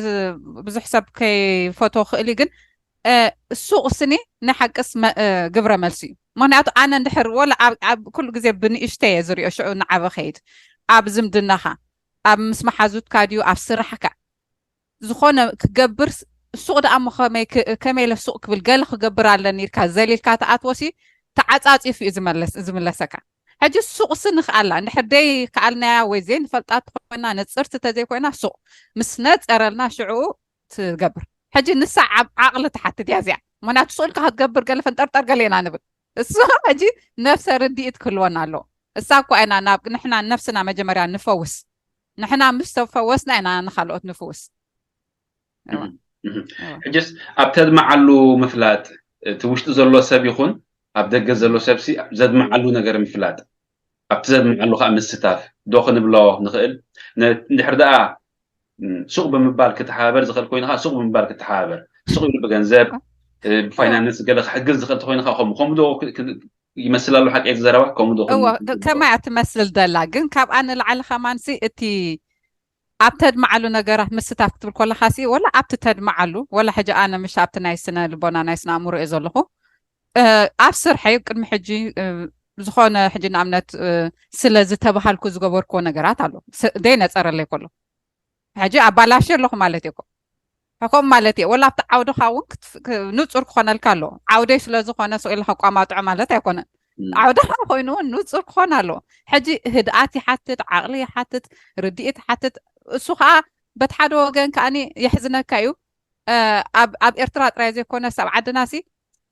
ብዙሕ ሰብ ከይፈቶ ክእል ግን ሱቕ ስኒ ናይ ሓቅስ ግብረ መልሲ እዩ ምክንያቱ ኣነ እንድሕር ወላ ኩሉ ግዜ ብንእሽተ እየ ዝሪኦ ሽዑ ንዓበ ከይድ ኣብ ዝምድናኻ ኣብ ምስ መሓዙትካ ድዩ ኣብ ስራሕካ ዝኾነ ክገብር ሱቕ ደኣ ሞ ከመይ ኢለ ሱቕ ክብል ገለ ክገብር ኣለኒ ኢልካ ዘሊልካ ተኣትወሲ ተዓፃፂፉ እዩ ዝምለሰካ ሕጂ ሱቕሲ ንኽኣላ እንድሕር ደይ ከኣልናያ ወይ ዘይንፈልጣ ተኮይና ነፅርቲ ተዘይኮይና ሱቕ ምስ ነፀረልና ሽዑ ትገብር ሕጂ ንሳ ዓብ ዓቕሊ ትሓትት እያ እዚኣ ምክንያቱ ስእልካ ክትገብር ገለ ፈንጠርጠር ገለ ኢና ንብል እሱ ሕጂ ነፍሰ ርድኢት ክህልወና ኣለዎ እሳ እኳ ኢና ናብ ንሕና ነፍስና መጀመርያ ንፈውስ ንሕና ምስ ተፈወስና ኢና ንካልኦት ንፍውስ ሕጅስ ኣብ ተድመዓሉ ምፍላጥ እቲ ውሽጢ ዘሎ ሰብ ይኹን ኣብ ደገ ዘሎ ሰብሲ ዘድመዓሉ ነገር ምፍላጥ ኣብቲ ዘድምዐሉ ከዓ ምስታፍ ዶ ክንብሎ ንኽእል። እንድሕር ደኣ ሱቕ ብምባል ክትሓባበር ዝኽእል ኮይኑ ከዓ ሱቕ ብምባል ክትሓባበር፣ ሱቕ ኢሉ ብገንዘብ፣ ብፋይናንስ ገለ ክሕግዝ ዝኽእል ተኮይኑ ከዓ ከምኡ ከምኡ ዶ ይመስል ኣሎ ሓቂ ዝዘረባ ከምኡ ዶ? እዎ ከማይ ትመስል ደላ ግን ካብኣ ንላዕሊ ከማንሲ እቲ ኣብ ተድማዓሉ ነገራት ምስታፍ ክትብል ከለካ ሲ ወላ ኣብቲ ተድማዓሉ ወላ ሕጂ ኣነ ምሽ ኣብቲ ናይ ስነ ልቦና ናይ ስነ ኣእምሮ እየ ዘለኹ ኣብ ስርሐይ ቅድሚ ሕጂ ዝኾነ ሕጂ ንኣብነት ስለ ዝተባሃልኩ ዝገበርክዎ ነገራት ኣሎ ደይ ነፀረለይ ከሎ ሕጂ ኣባላሽ ኣለኹ ማለት እኮ ከምኡ ማለት እየ ወላ ኣብቲ ዓውድኻ እውን ንፁር ክኾነልካ ኣለዎ ዓውደይ ስለ ዝኾነ ስቕ ኢለ ከቋማጥዖ ማለት ኣይኮነን ዓውድኻ ኮይኑ እውን ንፁር ክኾን ኣለዎ ሕጂ ህድኣት ይሓትት ዓቕሊ ይሓትት ርድኢት ይሓትት እሱ ከዓ በቲ ሓደ ወገን ከዓኒ የሕዝነካ እዩ ኣብ ኤርትራ ጥራይ ዘይኮነስ ኣብ ዓድና ሲ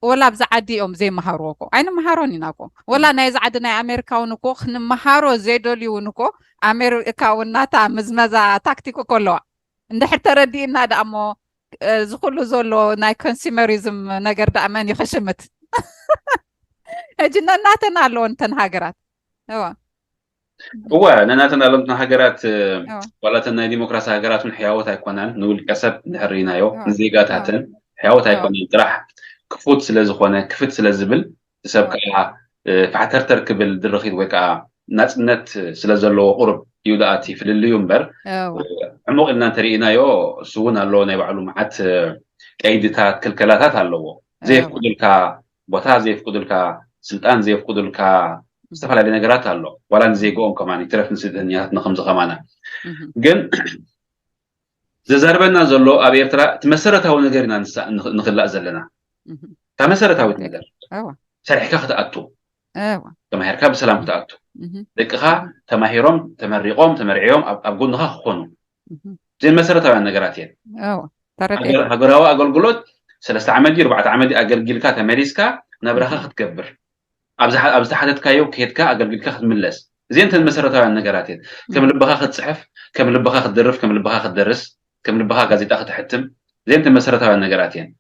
ወላ ኣብዚ ዓዲ እዮም ዘይመሃርዎ እኮ ኣይንመሃሮን ኢና እኮ ወላ ናይዚ ዓዲ ናይ ኣሜሪካ እውን እኮ ክንመሃሮ ዘይደልዩ እውን እኮ ኣሜሪካ እውን ናታ ምዝመዛ ታክቲክ እኮ ኣለዋ እንድሕር ተረዲእና ደኣ እሞ እዚ ኩሉ ዘሎ ናይ ኮንሱመሪዝም ነገር ደኣ መን እዩ ክሽምት ሕጂ ነናተን ኣለዎ እንተን ሃገራት እዋ እወ ነናተን ኣለምትን ሃገራት ዋላተን ናይ ዲሞክራሲ ሃገራት እውን ሕያወት ኣይኮናን ንውልቀ ሰብ ንሕርኢናዮ ንዜጋታተን ሕያወት ኣይኮናን ጥራሕ ክፉት ስለ ዝኾነ ክፍት ስለ ዝብል ሰብ ከዓ ፋሕተርተር ክብል ድርኺት ወይ ከዓ ናፅነት ስለ ዘለዎ ቁርብ እዩ ደኣ እቲ ፍልልዩ እምበር ዕሙቕ ኢልና እንተሪኢናዮ እሱ እውን ኣለዎ ናይ ባዕሉ መዓት ቀይድታት ክልከላታት ኣለዎ ዘየፍቅዱልካ ቦታ ዘየፍቅዱልካ ስልጣን ዘየፍቅዱልካ ዝተፈላለዩ ነገራት ኣሎ ዋላ ንዜግኦም ከማን ትረፍ ንስደተኛታትና ከምዚ ከማና ግን ዘዛርበና ዘሎ ኣብ ኤርትራ እቲ መሰረታዊ ነገር ኢና ንክላእ ዘለና እታ መሰረታዊት ነገር ሰሪሕካ ክትኣቱ ተማሂርካ ብሰላም ክትኣቱ ደቅኻ ተማሂሮም ተመሪቖም ተመርዕዮም ኣብ ጎንኻ ክኾኑ እዚን መሰረታውያን ነገራት እየን ሃገራዊ ኣገልግሎት ሰለስተ ዓመት ድዩ ኣርባዕተ ዓመት ኣገልጊልካ ተመሊስካ ናብራኻ ክትገብር ኣብ ዝተሓተትካዮ ከድካ ኣገልጊልካ ክትምለስ እዚን ተን መሰረታውያን ነገራት እየን ከም ልብኻ ክትፅሕፍ ከም ልብኻ ክትደርፍ ከም ልብኻ ክትደርስ ከም ልብኻ ጋዜጣ ክትሕትም እዚን ተን መሰረታውያን ነገራት እየን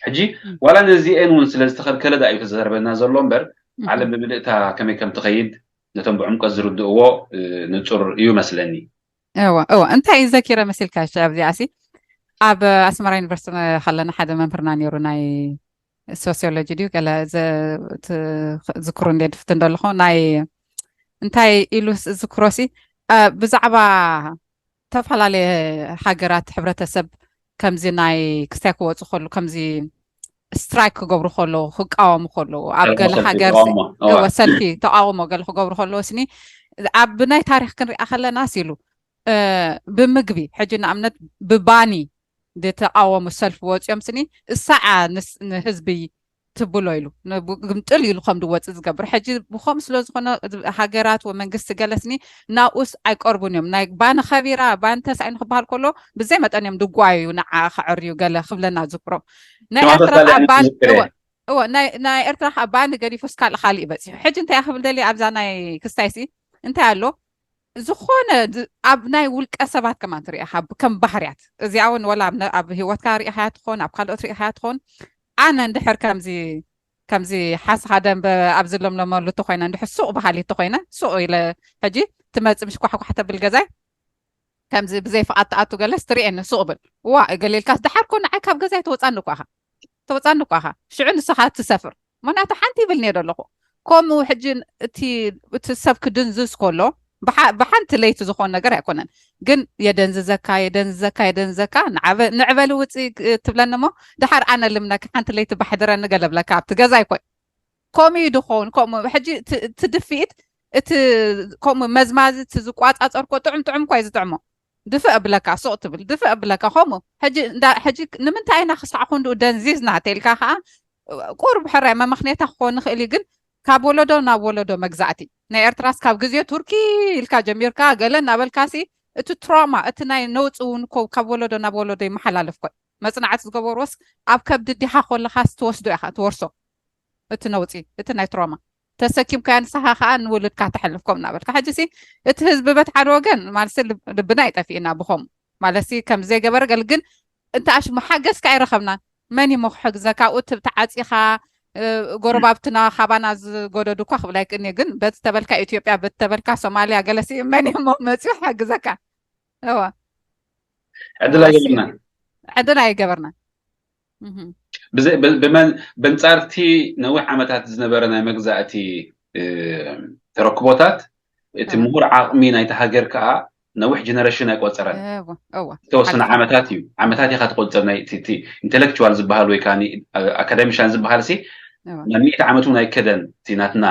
ሕጂ ዋላ ነዚአን እውን ስለ ዝተኸልከለ ዳ እዩ ተዘርበና ዘሎ እምበር ዓለም ብምልእታ ከመይ ከም ትኸይድ ነቶም ብዕምቀት ዝርድእዎ ንፁር እዩ መስለኒ እወ እወ እንታይ እዩ ዘኪረ መሲልካ ሽ ኣብዚኣ ሲ ኣብ ኣስመራ ዩኒቨርሲቲ ከለና ሓደ መምህርና ነይሩ ናይ ሶሲዮሎጂ ድዩ ገለ ዝክሩ እንደ ድፍት እንደለኹ ናይ እንታይ ኢሉ ዝክሮ ሲ ብዛዕባ ዝተፈላለየ ሃገራት ሕብረተሰብ ከምዚ ናይ ክስታይ ክወፁ ከሉ ከምዚ ስትራይክ ክገብሩ ከለዉ ክቃወሙ ከለዉ ኣብ ገለ ሃገር ሰልፊ ተቃውሞ ገለ ክገብሩ ከለዉ ስኒ ኣብ ናይ ታሪክ ክንሪኣ ከለና ሲሉ ብምግቢ ሕጂ ንኣብነት ብባኒ ዝተቃወሙ ሰልፊ ወፂኦም ስኒ እሳዓ ንህዝቢ ትብሎ ኢሉ ግምጥል ኢሉ ከም ድወፅእ ዝገብር ሕጂ ብከምኡ ስለ ዝኾነ ሃገራት ወመንግስቲ ገለስኒ ናብኡስ ኣይቀርቡን እዮም ናይ ባኒ ከቢራ ባኒ ተሳኢኑ ክበሃል ከሎ ብዘይ መጠን እዮም ድጓዩ ንዓ ከዕርዩ ገለ ክብለና ዝክሮ ናይ ኤርትራ እወ ናይ ኤርትራ ከዓ ባኒ ገዲፉስ ካልእ ካልእ ይበፂሑ ሕጂ እንታይ ክብል ደሊ ኣብዛ ናይ ክስታይሲ እንታይ ኣሎ ዝኾነ ኣብ ናይ ውልቀ ሰባት ከማን ትሪኢኻ ከም ባህርያት እዚኣ እውን ወላ ኣብ ህይወትካ ሪኢኻያ ትኾን ኣብ ካልኦት ሪኢኻያ ትኾን ኣነ እንድሕር ከምዚ ከምዚ ሓስኻ ደንበ ኣብ ዝለምለመሉ ተኮይነ እንድሕር ሱቕ በሃሊ ተኮይነ ሱቕ ኢለ ሕጂ ትመፅእ ምሽ ኳሕኳሕ ተብል ገዛይ ከምዚ ብዘይ ፍቓድ ትኣቱ ገለስ ትርእየኒ ሱቕ ብል ዋ ገሊልካስ ደሓር ኮ ንዓይ ካብ ገዛይ ተወፃኒ እኳ ኢኻ ተወፃኒ እኳ ኢኻ ሽዑ ንስኻ ትሰፍር ምክንያቱ ሓንቲ ይብል እየ ዘለኹ ከምኡ ሕጂ እቲ እቲ ሰብ ክድንዝዝ ከሎ ብሓንቲ ለይቲ ዝኾን ነገር ኣይኮነን ግን የደንዝዘካ የደንዝዘካ የደንዝዘካ ንዕበሊ ውፅእ ትብለኒ እሞ ድሓር ኣነ ልምነካ ሓንቲ ለይቲ ባሕድረኒ ገለብለካ ኣብቲ ገዛ ኣይኮን ከምኡ እዩ ድኸውን ከምኡ ሕጂ ትድፍኢት እቲ ከምኡ መዝማዚ እቲ ዝቋፃፀርኮ ጥዑም ጥዑም እኳ እዩ ዝጥዕሞ ድፍእ እብለካ ሱቕ ትብል ድፍእ እብለካ ከምኡ ሕጂ ንምንታይ ኢና ክሳዕ ክንድኡ ደንዚዝና ተልካ ከዓ ቁርብ ሕራይ መመኽኔታ ክኾን ንኽእል እዩ ግን ካብ ወለዶ ናብ ወለዶ መግዛእቲ ናይ ኤርትራስ ካብ ግዜ ቱርኪ ኢልካ ጀሚርካ ገለ እናበልካሲ እቲ ትራማ እቲ ናይ ነውፂ እውን ካብ ወለዶ ናብ ወለዶ ይመሓላለፍ ኮይ መፅናዕቲ ዝገበርዎስ ኣብ ከብዲ ዲኻ ከለኻስ ትወስዶ ኢኻ ትወርሶ እቲ ነውፂ እቲ ናይ ትራማ ተሰኪምካያ ንስኻ ከዓ ንውልድካ ተሕልፍ ከም እናበልካ ሕጂ ሲ እቲ ህዝቢ በት ሓደ ወገን ማለት ልብና ይጠፊእና ብኸም ማለት ከም ዘይገበረ ገል ግን እንተ ኣሽሙ ሓገዝካ ኣይረኸብናን መን ይሞ ክሕግዘካ ኣብኡ ተዓፂኻ እ፣ ጎረባብትና ካባና ዝጎደዱ እኳ ክብላ ይክእልኒ፣ ግን በቲ ተበልካ ኢትዮጵያ፣ በቲ ተበልካ ሶማልያ፣ ገለሲ መን እሞ መፅዩ ሓግዘካ? እዋ። ዕድል ኣይገበርናን። ዕድል ኣይገበርናን። እህ። ብዘ- ብ- ብመን- በንጻርቲ ነዊሕ ዓመታት ዝነበረ ናይ መግዛእቲ እ፣ ተረክቦታት እቲ እህ። ምሁር ዓቕሚ ናይቲ ሃገር ከዓ ነዊሕ ጀነሬሽን ኣይቆፀረን። እዋ፣ እዋ። ዝተወሰነ ሓቂ። ዓመታት እዩ። ዓመታት ኢኻ ትቆፅር። ናይ ኢንቴሌክቹዋል ዝበሃል ወይ ከዓ ኣካዳሚሻን ዝበሃል ሲ እዋ። ናብ ሚእቲ ዓመት እውን ኣይከደን። እቲ ናትና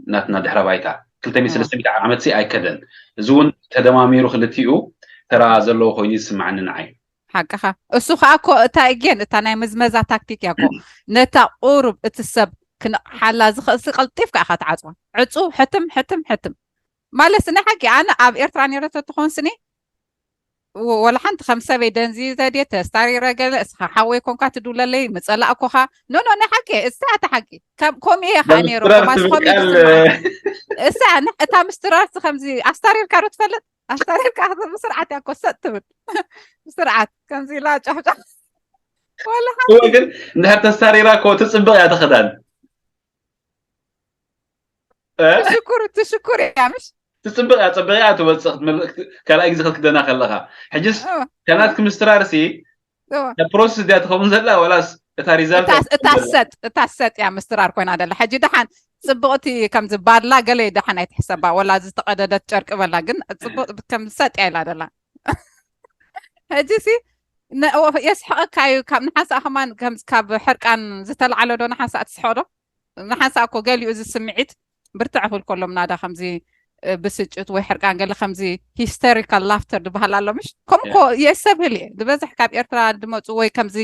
ናትና ድሕረ ባይታ ክልተ ሚእቲ እዋ። ሰለስተ ሚእቲ ዓመት ሲ ኣይከደን። እዚ እውን ተደማሚሩ ክልቲኡ ተራ ዘለዎ ኮይኑ ይስማዓኒ ንዓይ። ሓቅኻ። እሱ ከዓ እኮ እታ እጌን እታ ናይ ምዝመዛ ታክቲክ እያ እኮ። ነታ ቁሩብ እቲ ሰብ ክንቕሓላ ዝኽእል ሲ ቀልጢፍካ ኢኻ ትዓፅዋ። ዕፁ፣ ሕትም፣ ሕትም፣ ሕትም። ማለት ናይ ሓቂ ኣነ ኣብ ኤርትራ ነይረ ተትኾን ስኒ ወ- ወላ ሓንቲ ከም ሰበይ ደንዚ ዘድየ ተስታሪረ ገለ እስኻ ሓወይ ኮንካ ትድውለለይ ምጸላእኩኻ። ኖ ኖ፣ ናይ ሓቂ እሳ እታ ሓቂ። ከም- ከምኡ እየ ከዓ ነይሩ። ምስትራር ኮማስ ትብል ከምኡ እዩ ቃል ዝስምዓኒ። እሳ ን- እታ ምስትራር ሲ ከምዚ ኣስታሪርካ ዶ ትፈልጥ? ኣስታሪርካ ክትብል ብስርዓት እያ እኮ ሰጥ ትብል። ብስርዓት ከምዚ ኢላ ጫሕጫሕ። ወላ ሓንቲ እወ፣ ግን እንድሕር ተስታሪራ እኮ ትጽብቕ እያ ተኸዳን። እ? ትሽኩር ትሽኩር እያ ምሽ? ትጽብቕ እያ፣ ጽብቕ እያ ትወጽእ ክትመልእ ክት- ካልኣይ ግዜ ክትክደና ከለኻ። ሕጅስ እወ። ከናትኪ ምስትራር ሲ እወ። እታ ፕሮሰስ ድያ ትኸውን ዘላ ወላስ እታ ሪዛልት እታ እያ እታ ትኸውን ዘላ? ሰጥ እታ ሰጥ እያ ምስትራር ኮይና ደላ። ሕጂ ደሓን ጽብቕቲ ከምዚ ባድላ ገለ ደሓን ኣይትሕሰባ፣ ወላ ዝተቐደደት ጨርቂ በላ፣ ግን ጽብቕ ከም ሰጥ እያ ኢላ ደላ። ሕጂ ሲ ነ- ኦ፣ የስሕቐካ እዩ። ካብ ንሓንሳእ ከማን ከምዚ ካብ ሕርቃን ዝተላዕለ ዶ ንሓንሳእ ትስሕቕ ዶ? ንሓንሳእ እኮ ገሊኡ እዚ ስምዒት ብርትዕ ክብል ከሎ ምናዳ ከምዚ እ፣ ብስጭት ወይ ሕርቃን ገለ ከምዚ ሂስተሪካል ላፍተር ዝበሃል ኣሎ ምሽ? ከምኡ እኮ የሰብህል እየ ዝበዝሕ ካብ ኤርትራ ዝመፁ ወይ ከምዚ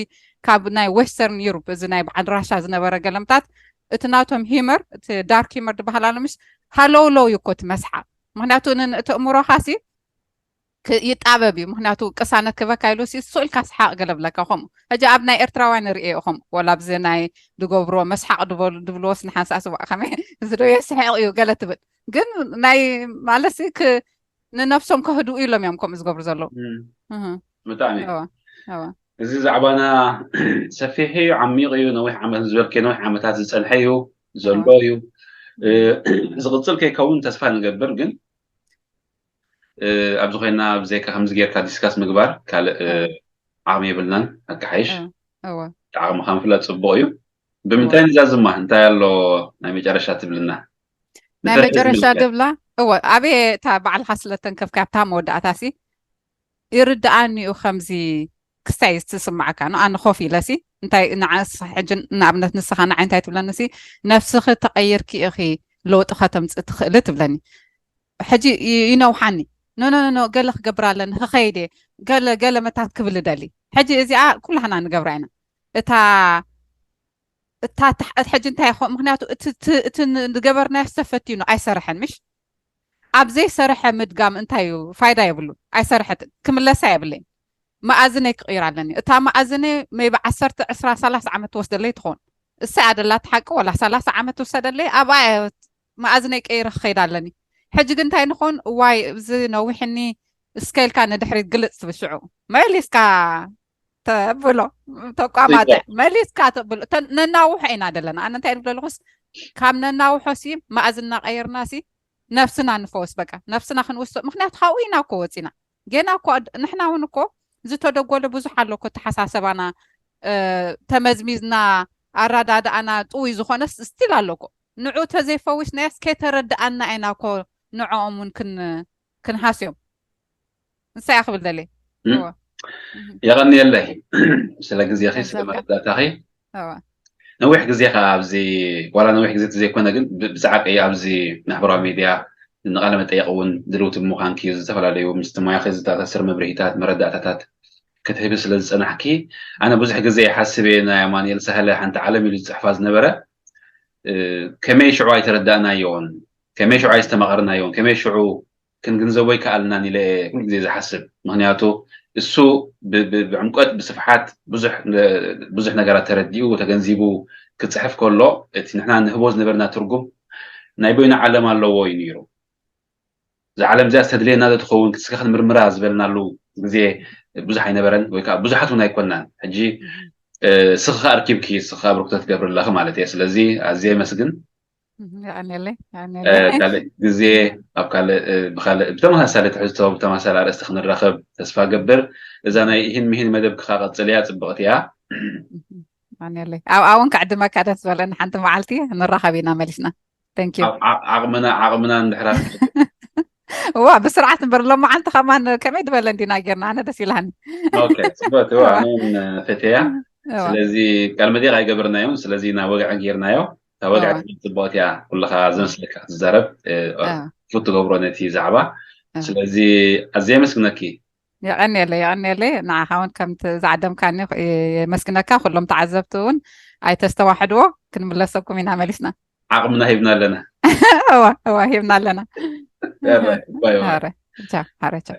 ካብ ናይ ዌስተርን ዩሮፕ እዚ ናይ በዓል ራሻ ዝነበረ ገለምታት እቲ ናቶም ሂመር እቲ ዳርክ ሂመር ዝበሃል ኣሎ ምሽ? ሃለውለው እዩ እኮ እቲ መስሓቕ። ምክንያቱ ን- እቲ እምሮኻ ሲ ክ- ይጣበብ እዩ። ምክንያቱ ቅሳነት ክበካ ኢሉ ሲ ሱቕ ኢልካ ስሓቕ ገለ ብለካ ከምኡ። ሕጂ ኣብ ናይ ኤርትራውያን ንርኢ ኢኹም ወላ ኣብዚ ናይ ዝገብሮ መስሓቕ ድበሉ ድብልዎስ ንሓንሳእ ስዋእ ከመይ እዚ ዶ የስሕቕ እዩ ገለ ትብል። ግን ናይ ማለት ሲ ክ- ንነብሶም ከህድኡ ኢሎም እዮም ከምኡ ዝገብሩ ዘለዉ። እም፣ እህ፣ ብጣዕሚ እዋ፣ እዋ። እዚ ዛዕባና ሰፊሕ እዩ፣ ዓሚቕ እዩ። ነዊሕ ዓመት ዝበልከ ነዊሕ ዓመታት ዝፀንሐ እዩ ዘሎ እዩ። እ፣ ዝቕፅል ከይከውን ተስፋ ንገብር፣ ግን እ፣ ኣብዚ ኮይና ብዘይካ ከምዚ ጌርካ ዲስካስ ምግባር ካልእ እ፣ ዓቕሚ የብልናን። ኣካሓይሽ እዋ፣ እዋ። ዓቕምኻ ምፍላጥ ፅቡቕ እዩ። ብምንታይ ንዛዝማ? እንታይ ኣሎ ናይ መጨረሻ ትብልና? ናይ ንፈርሒ መጨረሻ ዝምልከት። ድብላ እወ፣ ኣበየ እታ ባዕልኻ ስለ ተንከፍካ ኣብታ መወዳእታ ሲ ይርድኣኒ እዩ ከምዚ ክስታይ ዝስማዓካ ኖ ኣነ ኮፍ ኢለ ሲ እንታይ ንዓስ ሕጂ ንኣብነት ንስኻ ንዓይ እንታይ ትብለኒ ሲ ነብስኺ ተቐይርኪ ኢኺ ለውጢ ከተምፅእ ትኽእሊ ትብለኒ። ሕጂ ይ- ይነውሓኒ ኖ ኖ ኖ ኖ፣ ገለ ክገብር ኣለኒ ክኸይድ እየ ገለ ገለ መታት ክብል እደሊ። ሕጂ እዚኣ ኩላህና ንገብራ ኢና። እታ እታ ታሕ- ሕጂ እንታይ ይኸውን? ምክንያቱ እቲ እቲ- እቲ ን- ዝገበርናዮ ተፈቲኑ ኣይሰርሐን ምሽ? ኣብ ዘይሰርሐ ምድጋም እንታይ እዩ ፋይዳ የብሉን። ኣይሰርሐትን ክምለሳ የብለይን። መኣዝነይ ክቕይር ኣለኒ። እታ መኣዝነይ maybe ዓሰርተ ዕስራ ሰላሳ ዓመት ትወስደለይ ትኸውን። እሳ እያ ደላ ትሓቂ ወላ ሰላሳ ዓመት ትውሰደለይ ኣብኣ እየ መኣዝነይ ቀይረ ክኸይድ ኣለኒ። ሕጂ ግን እንታይ ንኾን ዋይ እዚ ነዊሕኒ እስከ ኢልካ ንድሕሪት ግልፅ ትብል ሽዑ መሊስካ ተብሎ ተቋማጥዕ መሊስካ ተብሎ እተ- ነናውሖ ኢና ዘለና ኣነ እንታይ ንብለልኩስ ካብ ነናውሖ ሲ መኣዝና ቀይርና ሲ ነብስና ንፈወስ በቃ ነብስና ክንውስቕ ምክንያቱ ካብኡ ኢና እኮ ወፂና ገና እኮ ኣድ- ንሕና እውን እኮ ዝተደጎለ ብዙሕ ኣሎ እኮ ተሓሳሰባና እ፣ ተመዝሚዝና ኣረዳድኣና ጥውይ ዝኾነስ ስቲል ኣሎ እኮ ንዑ ተዘይፈዊስናዮስ ከይተረድኣና ኢና እኮ ንዕኦም እውን ክን- ክንሃስዮም ንሳ እያ ክብል ደልየ እም። እወ። እህ። የቐንየለይ ስለ ግዜኺ ስለ ገንዘብካ። መረዳእታኺ እወ። ነዊሕ ግዜ ከዓ ኣብዚ ዋላ ነዊሕ ግዜ ዘይኮነ ግን ብ- ብዛዕባ ኣብዚ ማሕበራዊ ሚድያ ንቃለ መጠየቅ እውን ድልውቲ ብምዃንኪ ዝተፈላለዩ ምስቲ ሞያኺ ዝተኣሳሰር መብርሂታት መረዳእታታት ክትህቢ ስለ ዝፀናሕኪ ኣነ ብዙሕ ግዜ ይሓስብ እየ ናይ ኣማኑኤል ሳህለ ሓንቲ ዓለም ኢሉ ዝፅሕፋ ዝነበረ እ፣ ከመይ ሽዑ ኣይተረዳእናዮን ከመይ ሽዑ ኣይዝተማቐርናዮን ከመይ ሽዑ ክንግንዘቦ ኣይከኣልናን ኢለ ኩሉ ግዜ ዝሓስብ ምክንያቱ እሱ ብ- ብ- ብዕምቆት ብስፍሓት ብዙሕ ነ- ብዙሕ ነገራት ተረዲኡ ተገንዚቡ ክፅሕፍ ከሎ እቲ ንሕና ንህቦ ዝነበርና ትርጉም ናይ በይኑ ዓለም ኣለዎ እዩ ነይሩ እዛ ዓለም እዚኣ ዝተድልየና ዶ ትኸውን ክስካ ክንምርምራ ዝበልናሉ ግዜ ብዙሕ ኣይነበረን ወይ ከዓ ብዙሓት እውን ኣይኮናን ሕጂ ስኽኻ ኣርኪብኪ ስኽኻ ብርክቶ ትገብሪ ኣለኺ ማለት እየ። ስለዚ ኣዝየ የመስግን። የቀንየለይ። ካልእ ግዜ ኣብ ካልእ ብካልእ ብተመሳሳሊ ትሕዝቶ ብተመሳሳሊ ኣርእስቲ ክንራኸብ ተስፋ ገብር። እዛ ናይ ኢሂን ምሂን መደብ ክኻ ቀጽል እያ፣ ጽብቕቲ እያ። የቀንየለይ። ኣብኣ እውን ከዕድመካ ደስ ዝበለኒ፣ ሓንቲ መዓልቲ ንራኸብ ኢና መሊስና። Thank you። ዓቕምና ዓቕምና እንድሕራ እዋ ብስርዓት እምበር ሎመዓልቲ ከማን ከመይ ዝበለ እንዲና ጌርና፣ ኣነ ደስ ኢላኒ። ጽቡቅ እዋ ኣነን ፈተያ። ስለዚ ቃል መዲቕ ኣይገበርናዮም፣ ስለዚ ናብ ወግዒ ጌርናዮ። እታ ወግዒ ጽቡቅ እያ፣ ኩልኻ ዝመስለካ ትዛረብ፣ ክፉት ትገብሮ ነቲ ዛዕባ። ስለዚ ኣዝየ የመስግነኪ። የቀንየለይ፣ የቀንየለይ። ንዓኻ እውን ከምቲ ዝዓደምካኒ የመስግነካ። ኩሎም ተዓዘብቲ እውን ኣይተስተዋሕድዎ፣ ክንምለሰኩም ኢና መሊስና። ዓቕምና ሂብና ኣለና። እዋ እዋ ሂብና ኣለና። ባይ ባይ። ቻው፣ ቻው።